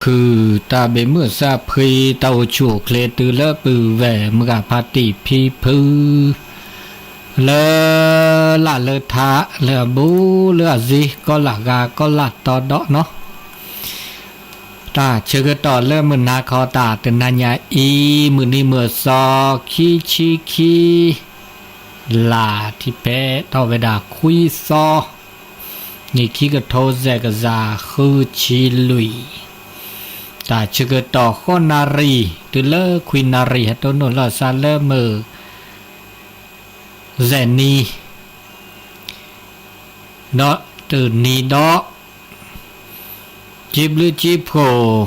ခုၣ်တၢ်ဘ့ၣ်မုၢ်အစၢ်ဖှံ တၢ်အိၣ်ဆူၣ်အိၣ်ချ့တုၤလၢပုၢ်ဝဲၢ်မုၢ်ဂၤဖါတံၢ်ဖံဖု လၢ လၢ်လၢထါ လၢအဘူးလၢအစ့ ကီလၢ်ဂၤ ကီလၢ်တီဒီးနီၤ, တၢ်ဆၢကတီၢ်လၢမုၢ်နၤခီတၢ်တနၤညါအံၤ မုၢ်နံၤမုၢ်သီ ခံဆံခံ လါထံဖဲ ထီၣ်ဝဲဒၣ်ခွံသီ နံၣ်ခံကထိစဲးကစၢ်ဃုဆံလွံၢ်, တၢ်ဆၢကတီၢ်ဃိးနၣ်ရံၣ် တုၤလၢခွံနၣ်ရံၣ် ဟဲတိၢ်နီၣ်လီၤစၢ်လၢမုၢ် စဲးနံၤ ဒီးတနံၤဒီး စံးဘျုးစံးဖှိၣ်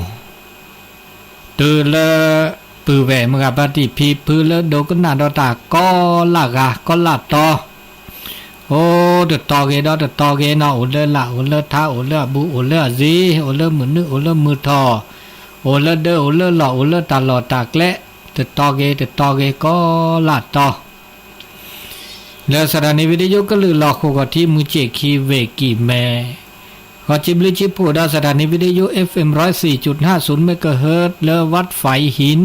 တုၤလၢ ပုၢ်ဝဲၢ်မုၢ်ဂၤဖါတံၢ်ဖံဖုလၢဒိကနၣ်ဒီးတၢ်ကီလၢ်ဂၤ ကီလၢ်တီ အိၣ်တတီၤဂ့ၤဒီးတတီၤဂ့ၤနီၤ, အိၣ်လၢလၢ် အိၣ်လၢထါ အိၣ်လၢအဘူး အိၣ်လၢအစ့ အိၣ်လၢမုၢ်နုာ် အိၣ်လၢမုၢ်ထီၣ်, အိၣ်လၢဒၢ အိၣ်လၢလီၢ် အိၣ်လၢတၢ်လီၢ်တၢ်ကျဲ တတီၤဂ့ၤ တတီၤဂ့ၤ ကီလၢ်တီ လၢစးထီၣ်န့ၣ် ဝံၤဒယိကလုာ်လီၤ ဃိးကီၢ်ထံ မုၢ်စ့ၣ်ခံ ဝ့ၢ်ကံၢ်မဲ, ဃီစံးဘျုးစံးဖှိၣ်ဒီး စးထီၣ်န့ၣ် ဝံၤဒယိ FM ร้อยสี่จุดห้าศูนย์ เมกะเฮิรตซ์ လၢ วัดฝายหิน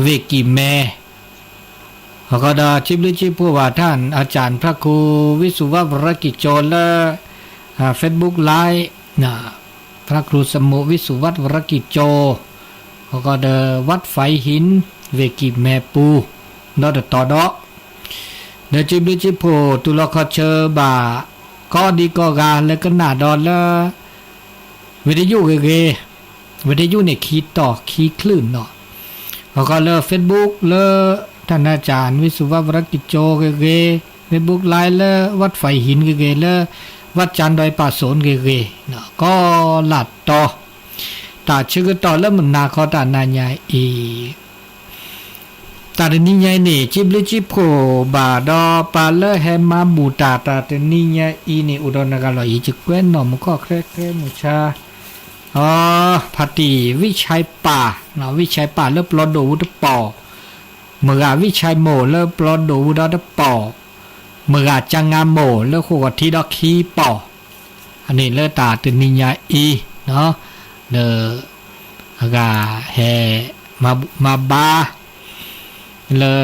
ဝ့ၢ်ကံၢ်မဲ ဃီဒီးစံးဘျုးစံးဖှိၣ်ဘၣ် ท่านอาจารย์พระครูวิสุวัฒน์ วรกิจโจ လၢ Facebook Live พระครูสมุ วิสุวัฒน์ วรกิจโจ ဃီဒီး วัดฝายหิน ဝ့ၢ်ကံၢ်မဲပူၤ ဒီးတတီၤဒီး ဒီးစံးဘျုးစံးဖှိၣ် တူၢ်လိာ်ခီၣ်ဆၢဘၣ် ကိးဒံကိးဂၤလၢကနၣ်ဒီးလၢ ဝံၤဒယိဂ့ၤဂ့ၤ, ဝံၤဒယိန့ၣ် ခံတီၤခံချုးနီၤ, ဃီလၢ Facebook လၢ ท่านอาจารย์วิสุวัฒน์ วรกิจโจ ဂ့ၤဂ့ၤ, Facebook Live လၢ วัดฝายหิน ဂ့ၤဂ့ၤ, လၢ วัดจันทร์ดอยป่าโสน ဂ့ၤဂ့ၤ, ကီလၢ်တီ တၢ်ဆၢကတီၢ်လၢမုၢ်နၤခီတၢ်နၤညါအံၤ တၢ်တနံၤညါအံၤန့ၣ် စံးဘျုးစံးဖှိၣ်ဘၣ်ဒီး ပှၤလၢဟဲမၤဘူၣ်တၢ် တၢ်တနံၤညါအံၤန့ၣ် အိၣ်ဒီးနဂၤလီၤ ယကွဲးနီၣ်မူခီၣ်ချၢချၢမုၢ်ဆါ ဖါတံၢ် ဝံၣ်ဆဲပၢ်, ဝံၣ်ဆဲပၢ်လၢပျီဒိၣ်ဝူတပီၢ်, မုၢ်ဂၤဝံၣ်ဆဲမိၢ်လၢပျီဒိၣ်ဝူဒီတပီၢ်, မုၢ်ဂၤကၠါငါမိၢ်လၢဃိာ်ဂီၤထံဒီးခံပီၢ်, အန့ၣ်လၢတၢ်တနံၤညါအံၤ လၢ အဂၤဟဲ မၤဘါ လၢ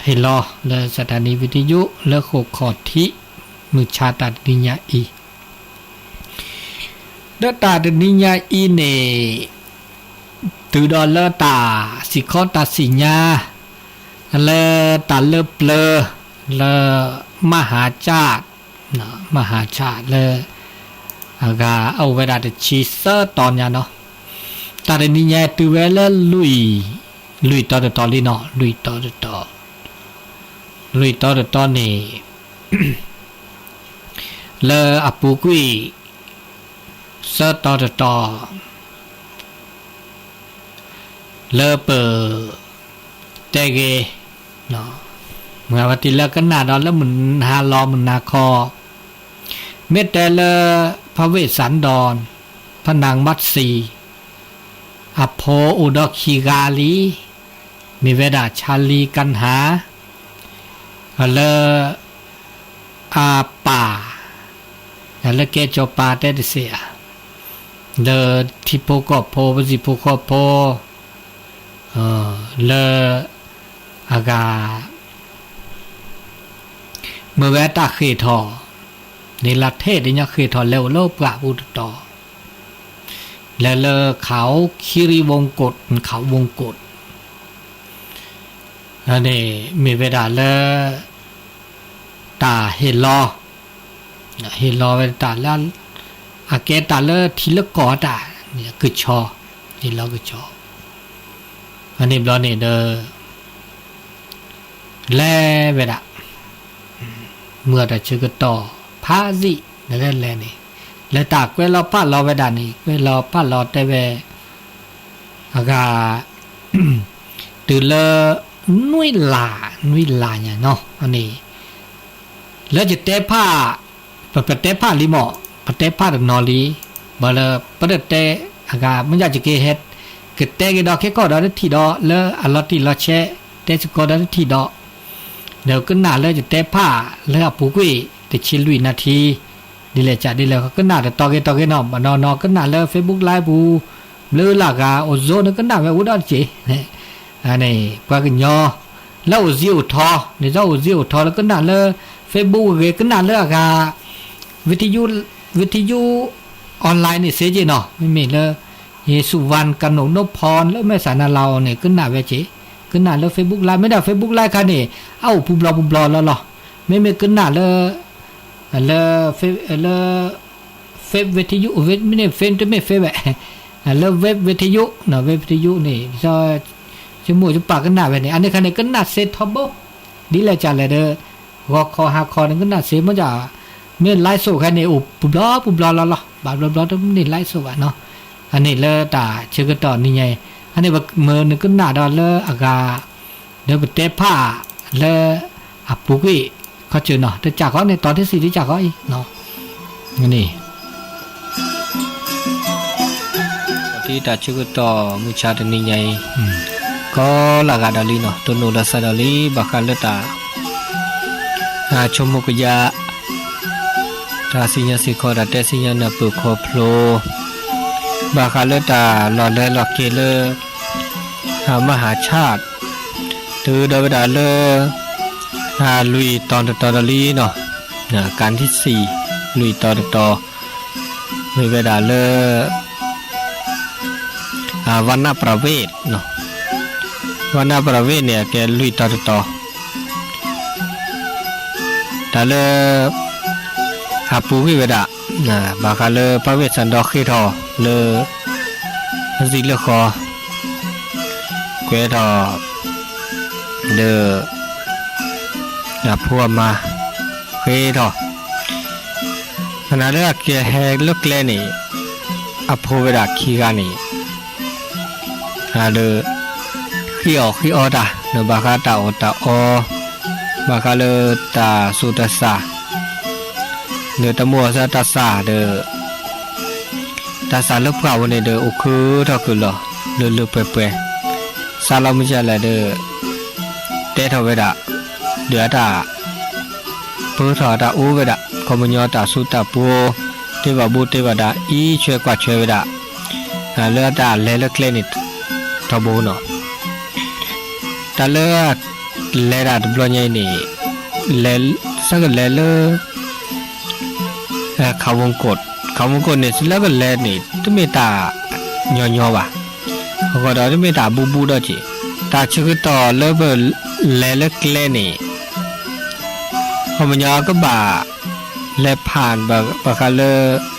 ဟ့ၣ်လီၤလၢ စးထီၣ်န့ၣ် ဝံၤဒယိ လၢဃိာ်ခီၣ်ထံး မုၢ်ဆါတၢ်တနံၤညါအံၤ ဒီးတၢ်တနံၤညါအံၤန့ၣ် တုၤဒီးလၢတၢ်စံၣ်ခီတၢ်စံၣ်ညါ လၢတၢ်လၢပျၢၤ လၢ မဟါကၠၣ် မဟါကၠၣ်လၢ အဂၤအိၣ်ဝဲဒၣ်တဆံသၢတီၤညါနီၤ, တၢ်တနံၤညါတုၤဝဲလၢ လွံၢ်တီၤတတီၤလံနီၤ, လွံၢ်တီၤတတီၤ, လွံၢ်တီၤတတီၤန့ၣ် လၢအပူၤကွံာ် သၢတီၤတတီၤ လၢပ တဲဂ့ၤ မုၢ်ဂၤဝဲတံၢ်လၢကနၣ်ဒီးလၢမုၢ်နၤလီၤမုၢ်နၤခီ မ့ၢ်တဲလၢ ဖဝ့ၣ်စၣ်ဒီး ဖနၢ်မးစံ အဖိအိၣ်ဒီးခံဂၤလံ, မ့ၢ်ဝဲဒၣ် ဆါလံကၣ်ဟါ လၢ အပၢ် လၢကဲစီၤပၤတဲတစဲးဧါ, လၢထံဖိကီၢ်ဖိ ပစံၣ်ဖိဃီဖိ လၢ အဂၤ မ့ၢ်ဝဲတၢ်ဃ့ၢ်ထီၣ် န့ၣ်လၢထဲတညီဃ့ၢ်ထီၣ်လဲၤအိၣ်လၢပှၢ်ပူၤတတီၤ လဲၤလၢခး ခိရံဝူကၠိၣ် ခးဝူကၠိၣ် န့ၣ်မ့ၢ်ဝဲဒၣ်လၢ တၢ်ဟ့ၣ်လီၤ, ဟ့ၣ်လီၤဝဲတၢ်လၢ အကဲတၢ်လၢထံလၢကီၢ်တၢ် ကဆီ, ဟ့ၣ်လီၤကဆီ, အန့ၣ်ဘျီန့ၣ်ဒီး လဲၤဝဲဒၣ် မုၢ်အတၢ်ဆၢကတီၢ် ဖးစံၣ် နလဲၤလဲၤန့ၣ် လၢတၢ်ကွဲးလီၤဖးလီၤဝဲဒၣ်န့ၣ် ကွဲးလီၤဖးလီၤတဲဝဲ အဂၤ တုၤလၢ နွံလါ နွံလါညါနီၤ အန့ၣ် လၢယတဲဖး ပပတဲဖးလံမး ပတဲဖးတနီၤလံ ဘၣ်လၢ ပတတဲ အဂၤ မ့ၢ်ယက့ၤဟဲ ကတဲက့ၤဒီးခဲကီၢ်ဒီးတထံၣ်ဒီး လၢအလီၤတံၢ်လီၤဆဲး တဲစ့ၢ်ကီးဒီးတထံၣ်ဒီး ဒီးကနၣ်လၢယတဲဖး လၢအပူၤကွံာ် တဆံလွံၢ်နၣ်ထံ ဒ်လဲၣ်စးဒ်လဲၣ် ကနၣ်တတီၤဂ့ၤတီၤဂ့ၤနီၤ ဘၣ်နီၤနီၤ ကနၣ်လၢ Facebook Live ပူၤ ဘျုးလၢအဂၤ အိၣ်ဇိန့ၣ်ကနၣ်ဝဲအိၣ်ဒီးတက့ၢ်, န့ၣ် ပှၤကညီ လၢအိၣ်စံၣ်အိၣ်ထီ ဒ်သိးအိၣ်စံၣ်အိၣ်ထီလၢကနၣ်လၢ Facebook ဂ့ၤ ကနၣ်လၢအဂၤ ဝံထယု ဝံထယု online န့ၣ်စ့က့ၢ်နီၤ, မ့မ့ၢ်လၢ ယ့ၣ်ၡူးဝၣ် ကနိးနိဖီ လၢမဲၢ်စးနၤလၤအီၤန့ၣ် ကနၣ်ဝဲက့ၢ်, ကနၣ်လၢ Facebook Live မ့ၢ်ဒၣ် Facebook Live ခါန့ၣ် အအိၣ်ပူၤဘျီပူၤဘျီလီၤလီၤ, မ့မ့ၢ်ကနၣ်လၢ လၢ လၢ Faith ဝံထယု မ့ၢ် Faith တမ့ၢ် Faith ဘၣ် လၢ Web ဝံထယု ဝံထယုန့ၣ် ဆိကမိၣ်ယပာ်ကနၣ်ဝဲန့ၣ် အန့ၣ်ခါန့ၣ် ကနၣ်စ့ထီဘိ ဒ်လဲၣ်ကလဲၣ်ဒီး ဂီၤခီဟါခီန့ၣ် ကနၣ်စ့မ့ၢ် မ့ၢ် live show ခါန့ၣ် အိၣ်ပူၤဘျီပူၤဘျီလီၤလီၤ ဘၣ်ဘျီဘျီတမ့ၢ် live show ဘၣ်နီၤ, အန့ၣ်လၢတၢ်ဆၢကတီၢ်နံၤညါအံၤ အန့ၣ်ပမ့ၢ်နကနၣ်ဒီးလၢအဂၤ ဒီးပတဲဖးလၢအပူၤကွံာ် ခီစၢၤနီၤ တကးဃီန့ၣ် တီထံစံးတကးဃီအံၤ န့ၣ် ဒ်တၢ်ဆၢကတီၢ်မုၢ်ဆါတနံၤညါအံၤ ကီလၢအဂၤဒီးလံနီၤ တိၢ်နီၣ်လီၤစၢ်ဒီးလံ ဘၣ်ဃးလၢတၢ် ဆိကမိၣ်ကယၤ တၢ်စံၣ်ညီၣ်စ့ၢ်ကီး တၢ်တဲစံၣ်ညီၣ်နၢ်ပၢၢ်ခီဖျိ ဘၣ်ဃးလၢတၢ်လီၤလဲၤလီၤက့ၤလၢ မဟါဆၣ် တုၤဒီးဝဲဒၣ်လၢ လွံၢ်တီၤတတီၤဒီးလံနီၤ ကၣ်ထံစံး လွံၢ်တီၤတတီၤ မ့ၢ်ဝဲဒၣ်လၢ ဝဏ္ဏပြဝေဒ် ဝဏ္ဏပြဝေဒ်န့ၣ် အကဲလွံၢ်တီၤတတီၤ တၢ်လၢ အပူၤကွံာ်ဝဲဒၣ် ဘၣ်ဃးလၢပဝဲၢ်စၢ်ဒီးဃ့ထီၣ်လၢ အစံးလၢဃီ ကွဲးထီၣ် ဒီး အဖိအမါ ဃ့ထီၣ် အနၤလၢအကဟဲလၢကျဲန့ၣ် အဖိဝဲဒၣ်ခံဂၤန့ၣ် ဒီး ဃ့အီၣ်ဃ့အီတၢ် ဒီးဘၣ်ဃးတၢ်အီၣ်တၢ်အီ ဘၣ်ဃးလၢတၢ်ဆူးတၢ်ဆါ ဒီးတၢ်မူအီၣ်ဆါတၢ်ဆါဒီး တၢ်ဆါလၢပှၢ်ဝဲန့ၣ်ဒီး အိၣ်ခုထီၣ်ခုလီၤ လၢလၢပှဲၤပှဲၤ စးလီၤမုၢ်ကလဲၣ်ဒီး တဲထီၣ်ဝဲဒၣ် ဒီးအတၢ် ပၢထီၣ်အတၢ်အိၣ်ဝဲဒၣ် ခီပညီတၢ်ဆူးတၢ်ပှီၤ တ့ဘၣ်ဘူတ့ဘၣ်ဒါ အံးဆွဲကွၢ်ဆွဲဝဲဒၣ် လၢအတၢ်လဲၤလၢကျဲန့ၣ် ထီဘိနီၤ တၢ်လၢ လဲၤဒၣ်တဘျီညါအံၤန့ၣ် လဲၤ ဆၢကလဲၤလၢ ခးဝူကီး ခးဝူကီးန့ၣ် လၢကလဲၤန့ၣ် တမ့ၢ်တၢ်ညီညီဘၣ်. အဃိဒီးတမ့ၢ်တၢ်ဘူးဘူးဒီးက့ၤ တၢ်ဆၢကတီၢ်လၢပလဲၤလၢကျဲန့ၣ် ခီပညီကဘၣ် လဲၤဖးဘၣ်ဃးလၢ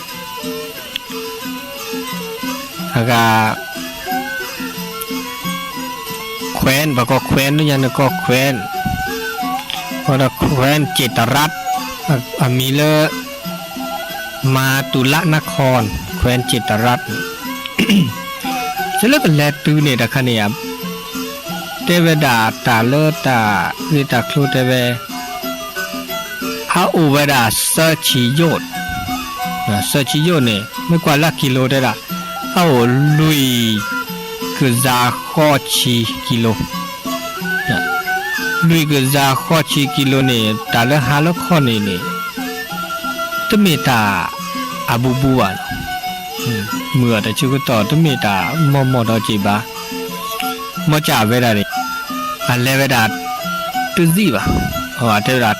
အဂၤ ခွဲး ပှၤကိးခွဲး ဒ်ညါန့ၣ်ကိးခွဲး ဃိဒီးခွဲးစ့တရၣ် အမံၤလၢ မၤတူၤလးနါခီ ခွဲးစ့တရၣ် စ့လၢကလဲၤတုၤန့ၣ်တခါန့ၣ် တဲဝဲဒၣ်တၢ်လၢတၢ်ဂ့ၢ်တၢ်ကျိၤတဲဝဲ အအိၣ်ဝဲဒၣ်သၢဆံယိာ် သၢဆံယိာ်န့ၣ် မ့ၢ်ကွၢ်လၢကံလိတဲဒၣ် အအိၣ်လွံၢ်ကယၤဃိးဆံကံလိ လွံၢ်ကယၤဃိးဆံကံလိန့ၣ် တၢ်လၢဟါလၢခီန့ၣ်န့ၣ် တမ့ၢ်တၢ်အဘူးဘူးဘၣ် မုၢ်အတၢ်ဆၢကတီၢ်တမ့ၢ်တၢ်မီၢ်မီၢ်ဒီးက့ၤဘၣ် မ့ၢ်ကဝဲဒၣ်န့ၣ် အလဲၤဝဲဒၣ် တသံၣ်ဘၣ် အတဲဝဲဒၣ်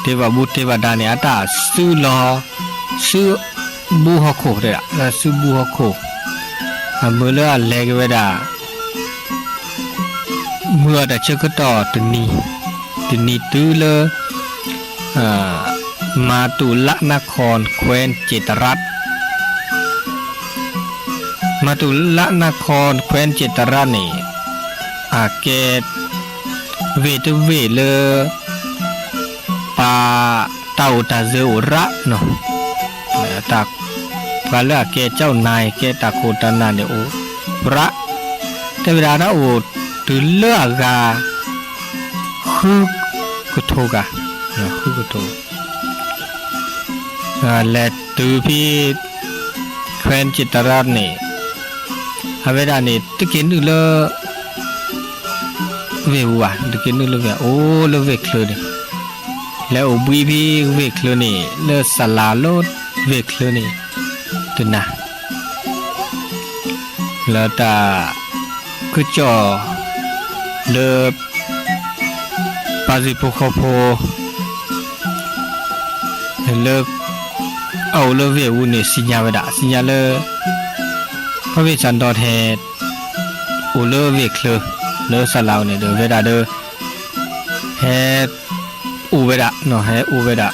တ့ဘၣ်ဘူတ့ဘၣ်ဒါန့ၣ် အတၢ်စုလီၤ စုဘူးဟီၣ်ခိၣ်တဲဒၣ် စုဘူးဟီၣ်ခိၣ် အမုၢ်လၢအလဲၤက့ၤဝဲဒၣ် မုၢ်အတၢ်ဆၢကတီၢ်တနံၤ တနံၤတုၤလၢ မၤတူၤလးနါခီ ခွဲးစ့တရၣ် မၤတူၤလးနါခီ ခွဲးစ့တရၣ်န့ၣ် အကဲ ဝ့ၢ်တဝ့ၢ်လၢ ပှၤတၢ်အိၣ်တၢ်စၢၤအိၣ်ရၣ်နီၤ ပှၤလၢအကဲကၠီၣ်နၤကဲတၢ်ခိၣ်တၢ်နၢ်န့ၣ်အိၣ်ရၣ် တဲဝဲဒၣ်တၢ်အိၣ်တုၤလၢအဂၤ ဃုကထိဂၤ ဃုကထိ လဲၤတုၤဖဲ ခွဲးစ့တရၣ်န့ၣ် အဝဲဒၣ်န့ၣ် တက့ၤနုာ်လၢ ဝ့ၢ်ပူၤဘၣ် တက့ၤနုာ်လၢဝ့ၢ် အိၣ်လၢဝ့ၢ်ချၢန့ၣ် လဲၤအိၣ်ဘှံးဖဲဝ့ၢ်ချၢန့ၣ် လၢစလၤလၢဝ့ၢ်ချၢန့ၣ် တနၤ လၢတၢ်ကစီၣ်လၢ ပၢ်စံၣ်ဖိဃီဖိ လၢ အအိၣ်လၢဝ့ၢ်အူန့ၣ် သ့ၣ်ညါဝဲဒၣ် သ့ၣ်ညါလၢ ဖါဘ့ၣ်စၣ်ဒီးဟဲ အိၣ်လၢဝ့ၢ်ချၢ လၢစၢလါအအိၣ်န့ၣ်ဒီး ဝဲဒၣ်ဒီး ဟဲ အိၣ်ဝဲဒၣ် ဟဲအိၣ်ဝဲဒၣ်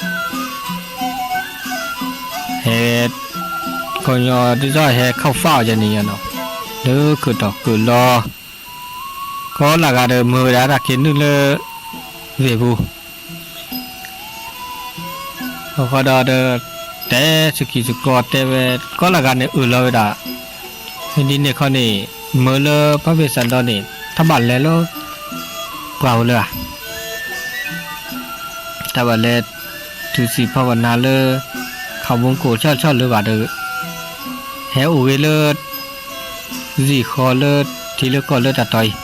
ဟဲ ခီညီဒ်သိးဟဲခီၣ်ဖးအီၤယၤန့ၣ်ယၤနီၤ, လၢကတီၢ်ကလီ ကီလၢဂၤဒီးမၢဝဲဒၣ်တၢ်က့ၤနုာ်လၢ ဝ့ၢ်ပူၤ အဃိဒီး တဲသကံၢ်သကီတဲဝဲ ကီလၢဂၤန့ၣ်အၢၣ်လီၤဝဲဒၣ်, ဒ်န့ၣ်ခီန့ၣ် မၢလၢဖါဘ့ၣ်စၣ်ဒီးန့ၣ် တၢ်ဘၣ်လဲၤလၢ ပှၢ်ဧိၤလၢၤဧါ တၢ်ဘၣ်လဲၤ ထုးစံၣ်ဖီဝနၤလၢ ခးဝူကိၣ်ဆီၣ်ဆီၣ်လၢၤဘၣ်ဒီး ဟဲအိၣ်ဂ့ၤလၢ စံၣ်ဃီလၢ ထံလၢကီၢ်လၢတၢ်တီၤ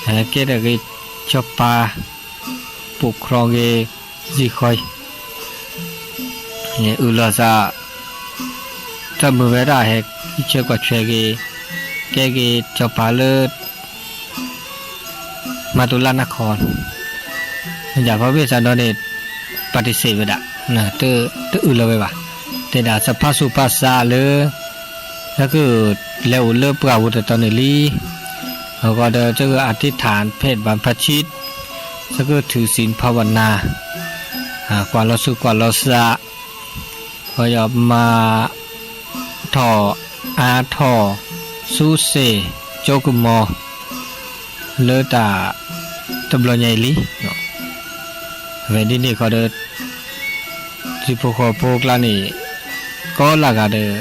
အံၤ ဟဲကဲထီၣ်ဂ့ၤ စီၤပၤ ပိာ်ခြီဂ့ၤ စံၣ်ဃီအံၤ အၢၣ်လီၤသး တၢ်မုာ်ဝဲဒၣ်ဟဲ အံးထွဲကွၢ်ထွဲဂ့ၤ ကဲဂ့ၤစီၤပၤလၢ မၤတူလၢနခီ မ့ၢ်ဒၣ်ဖါဘ့ၣ်စၣ်ဒီးန့ၣ် ပှၤတစဲးဝဲဒၣ် တအၢၣ်လီၤဝဲဘၣ်, တဲဒၣ်သးဖးဆူးဖးဆးလၢ သးကလဲၤအိၣ်လၢပှၢ်ပူၤတတီၤန့ၣ်လံ, အဃိဒီးသးကအထံထၣ်ဖဲဘၣ်ဖးဆံး, သးကထုးစံၣ်ဖီဝနၤ, ကွၢ်လီၤဆူကွၢ်လီၤသး, ပယီၤမၤထီၣ်အါထီၣ် ဆူစ့ၣ်ကၠိကမီၤ လၢတၢ် တဘျီညါအံၤလံ, အဝဲဒ်န့ၣ်ဃီဒီး ထံဖိကီၢ်ဖိကျါန့ၣ် ကီလၢဂၤဒီး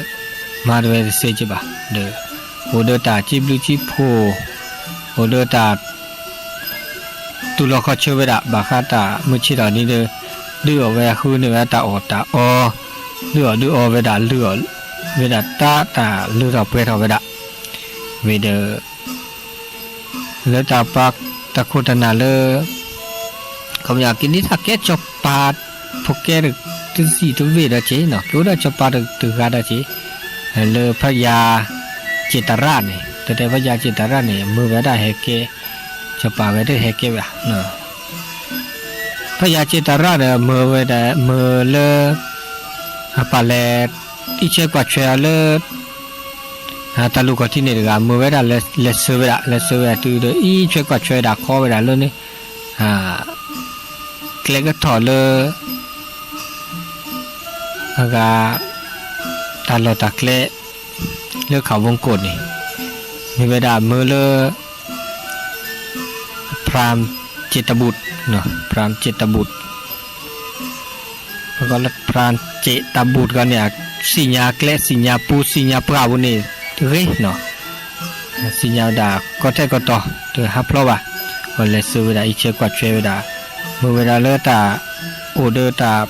မၤတဝဲတသ့က့ဘၣ်ဒီး အိၣ်ဒီးတၢ်စံးဘျုးစံးဖှိၣ်, အိၣ်ဒီးတၢ် တူၢ်လိာ်ခီၣ်ဆၢဝဲဒၣ် ဘၣ်ဃးတၢ်မုၢ်ဆ့ၣ်ထီၣ်ဒ်ဒီး ဒုးအီၣ်ဝဲအဃုန့ၢ်ဝဲတၢ်အီၣ်တၢ်အီ, ဒုးအီၣ်ဒုးအီဝဲဒၣ် လုၢ်အီၣ်ဝဲဒၣ်တၢ်တၢ်လုၢ်ထီၣ်ပှဲၤထီၣ်ဝဲဒၣ်, ဝံၤဒီး လၢတၢ်ပာ်တၢ်ခိၣ်တၢ်နၢ်လၢ ခီပညီက့ၤန့ၢ်တၢ်ကဲစီၤပၤ ဖိကဲတစံၣ်တဝ့ၢ်ဒီးက့ၤနီၤ က့ၤအိၣ်ဒီးစီၤပၤတဂၤဒီးက့ၤ, လၢဖယၤက့ၤတရၣ်န့ၣ် တတဲဖယၤက့ၤတရၣ်န့ၣ် မၢဝဲဒၣ်ဟဲကဲ စီၤပၤဝဲတဟဲကဲဝဲ ဖယၤက့ၤတရၣ်ဒီး မၢဝဲဒၣ် မၢလၢ အပာ်လဲၤ အံးထွဲကွၢ်ထွဲအီၤလၢ တၢ်လူၢ်ခီၣ်ထံးန့ၣ်တဂၤ မၢဝဲဒၣ်လဲၤဆှၢဝဲဒၣ် လဲၤဆှၢဝဲဒၣ်တုၤဒီး အံးထွဲကွၢ်ထွဲဒၣ်ခီဝဲဒၣ်လၢန့ၣ် ကျဲကထီၣ်လၢ အဂၤ တၢ်လီၢ်တၢ်ကျဲ လၢခးဝူကိၣ်န့ၣ် မ့ၢ်ဝဲဒၣ်မၢလၢ พรานเจตบุตร พรานเจตบุตร ပှၤကီးလၢ พรานเจตบุตร ကီးန့ၣ် သ့ၣ်ညါကျဲ သ့ၣ်ညါပူ သ့ၣ်ညါပှၢ်ပူၤန့ၣ် ဂ့ၤနီၤ သ့ၣ်ညါဝဲဒၣ် ကီထဲကီတီၤ တဟးဖျီဘၣ် ပှၤလဲၤဆှၢဝဲဒၣ် အံးထွဲကွၢ်ထွဲဝဲဒၣ် မၢဝဲဒၣ်လၢတၢ် အိၣ်ဒီးတၢ်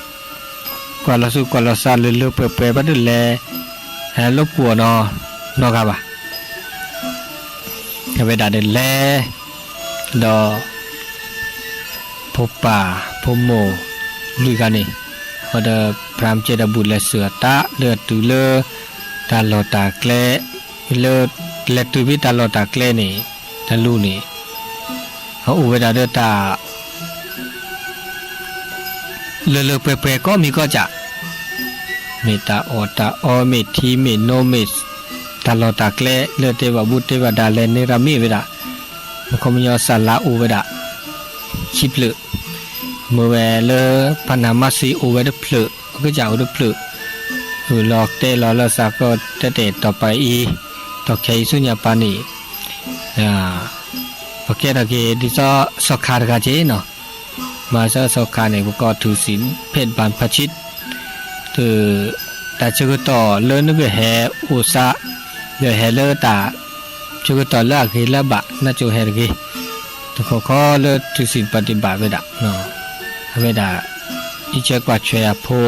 ကွၢ်လီၤဆူကွၢ်လီၤသးလၢလၢပှဲၤပှဲၤ ဘၣ်တလဲၤ လိာ်ပှီၢ်နီၤ နီတဂၤဘၣ် အဝဲဒၣ်ဒီးလဲၤ ဒီး ဖိပၢ် ဖိမိၢ် လွံၢ်ဂၤန့ၣ် အဃိဒီး พรานเจตบุตร လဲၤဆှၢအတၢ်လၢအတုၤလၢ တၢ်လီၢ်တၢ်ကျဲ လၢ လဲၤတုၤဖဲတၢ်လီၢ်တၢ်ကျဲန့ၣ် တၢ်လူၢ်န့ၣ် အအိၣ်ဝဲဒၣ်ဒီးတၢ် လၢလၢပှဲၤပှဲၤ ကိးမံၤကိးကး မ့ၢ်တၢ်အီၣ်တၢ်အီ မ့ၢ်ထံမ့ၢ်နိ မ့ၢ် တၢ်လီၢ်တၢ်ကျဲ လၢတဲဘၣ်ဘူးတဲဘၣ်ဒါလဲၤန့ၢ်ရၤမ့ၢ်ဝဲဒၣ် မ့ၢ်ခီပညီစၢလါအိၣ်ဝဲဒၣ် ခံဖျၢၣ် မ့ၢ်ဝဲလၢ ပနၢ်မါစံအိၣ်ဝဲတဖျၢၣ် အကစၢ်အိၣ်တဖျၢၣ် အၢၣ်လီၤတဲလီၤလၢသးကီးတဲတဲာ်တီၢ်ပာ်အံၤ တီၢ်ခဲအံၤဆူညါပၢ်န့ၣ် ပကဲထီၣ်က့ၤဒ်သိးစီၤခါတဂၤက့ၤနီၤ မၤစၢၤစီၤခါန့ၣ် ပကိးထုးစံၣ်ဖဲဘၣ်ဖးဆံး တုၤ တၢ်ဆၢကတီၢ်လၢနကဟဲအိၣ်သး ဒီးဟဲလၢတၢ် ဆၢကတီၢ်လၢအဂ့ၤလၢအဘၣ် နကၠိဟဲတဂ့ၤ တခီခီလၢထုးစံၣ်ပၣ်တံၢ်ဘၣ်ဝဲဒၣ် အဝဲဒၣ် အံးထွဲကွၢ်ထွဲအဖိ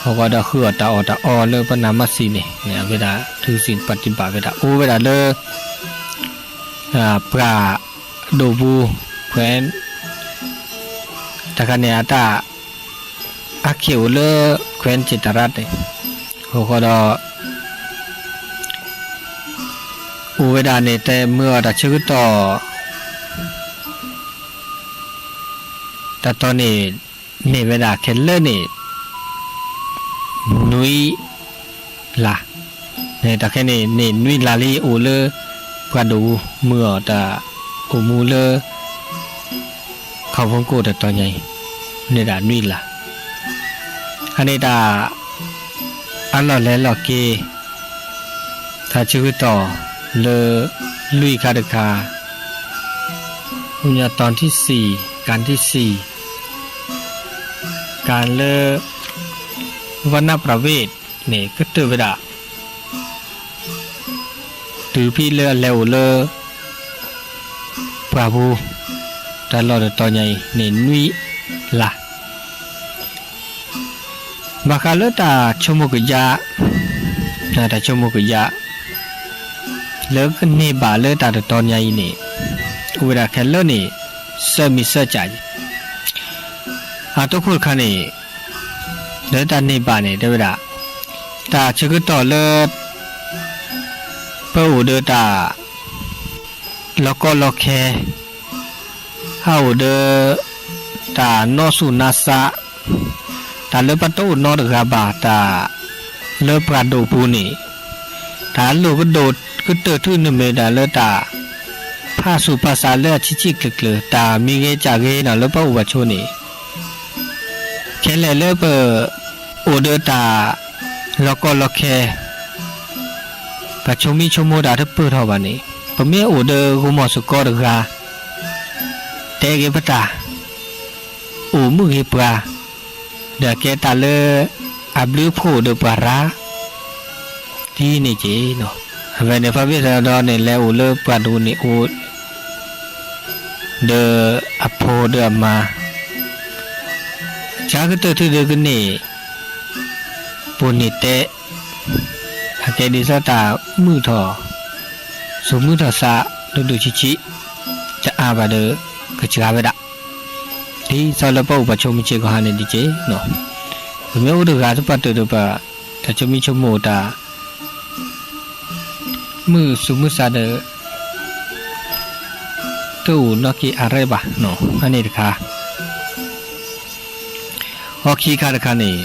အဃိဒီးဃုအီၣ်တၢ်အီၣ်တၢ်အီလၢပနၢ်မါစံန့ၣ် အဝဲဒၣ်ထုးစံၣ်ပၣ်တံၢ်ဘၣ်ဝဲဒၣ် အိၣ်ဝဲဒၣ်လၢ ပှၢ်ဒိၣ်ပူၤ ခွဲး တခါန့ၣ်အတၢ် အခံအိၣ်လၢ ခွဲးက့တရၣ်န့ၣ် အဃိဒီး အိၣ်ဝဲဒၣ်န့ၣ် တဲမုာ်အီၤတၢ်ဆၢကတီၢ် တၢ်တီန့ၣ် န့ၢ်ဝဲဒၣ်ခဲလၢာ်န့ၣ် နွံလါ, တၢ်ခဲန့ၣ်န့ၣ် နွံလါလံ အိၣ်လၢပှၤဒိၣ်ပူၤ မုာ်အီၤတၢ်အိၣ်မူလၢ ခီဖျိကိၣ်တတီၤညါအံၤ န့ၣ်ဒၣ်နွံလါ, အန့ၣ်တၢ် အလီၢ်လဲၤလီၢ်က့ၤ တၢ်ဆၢကတီၢ်လၢ လွံၢ်ခါတခါ, ခီပညီ တီထံစံၣ် ကၣ်ထံစံၣ် ကၣ်လၢ ဝနပြဝ့ၣ်န့ၣ် ကတၢၢ်ဝဲဒၣ် တုၤဖဲလၢအလဲၤအိၣ်လၢ ပှၢ်ပူၤ တၢ်လီၢ်တတီၤညါအံၤန့ၣ် နွံလါ ဘၣ်ဃးလၢတၢ်ဆိကမိၣ်ကယၢ်, တၢ်ဆိကမိၣ်ကယၢ် လၢကန့ၢ်ဘၣ်လၢတၢ်တတီၤညါအံၤန့ၣ် အိၣ်ဝဲဒၣ်ခဲလၢာ်န့ၣ် ဆၢမံၤဆၢကၠး, အတီခိၣ်တခါန့ၣ် လၢတၢ်န့ၢ်ဘၣ်န့ၣ် တဲဝဲဒၣ် တၢ်ဆၢကတီၢ်လၢ ပအိၣ်ဒီးတၢ် လီၤကီလီၤခဲ ဟးအိၣ်ဒီး တၢ်နီၢ်ဆူၣ်နီၢ်စး, တၢ်လၢပတအိၣ်နီတဂၤဘၣ် တၢ်လၢပှၤဒိၣ်ပူၤန့ၣ် တၢ်လိၣ်ကဒိၣ်ကတၢၢ်ထူၣ်န့ၣ်မ့ၢ်ဒၣ်လၢတၢ် ဖးဆူးဖးဆါလၢအဆံးဆံးကျၢၤကျၢၤ တၢ်မံၤဂ့ၤကၠးဂ့ၤနီၤ လၢပအိၣ်ပဆိန့ၣ် ခဲလၢာ်လၢပ အိၣ်ဒီးတၢ် လီၤကီလီၤခဲ ပဆိမိၣ်ဆိကမိၣ်တၢ်တပၢၢ်ထီၣ်ဘၣ်န့ၣ် ပမ့ၢ်အိၣ်ဒီးဂီၤမီၢ်စ့ၢ်ကီးတဂၤ တဲဂ့ၤပတၢ် အိၣ်မုာ်ဂ့ၤပှၤ ဒီးကဲတၢ်လၢ အဘျုးအဖှိၣ်ဒီးပှၤရၤ ဒ်န့ၣ်က့ၤနီၤ. အဝဲန့ၣ် ဖါဘ့ၣ်ဆၣ်ဒီးန့ၣ် လဲၤအိၣ်လၢပှၤဒိၣ်န့ၣ်အိၣ် ဒီးအဖိဒီးအမါ ကကတၢၢ်ထူၣ်ဒီးကန့ၢ် ပိာ်န့ၢ်တဲ အကဲဒ်သိးတၢ်မုာ်ထီၣ် ဆူးမုာ်ထီၣ်သး ဒိၣ်ဒိၣ်ဆံးဆံး တအါဘၣ်ဒီး ကစှၤဝဲဒၣ် ဒ်သိးလၢပအိၣ်ပဆိးမုၢ်ဆ့ၣ်ကီးဟါန့ၣ်ဒ်က့ၤနီၤ. ပမ့ၢ်အိၣ်တဂၤသပှၢ်တၢၢ်ဒီးပ တၢ်ဆိမိၣ်ဆိကမိၣ်တၢ် မုာ်ဆူးမုာ်သးဒီး တအိၣ်နီၣ်က့ၤအရဲၣ်ဘၣ်နီၤ. အန့ၣ်တခါ အခံခါတခါန့ၣ်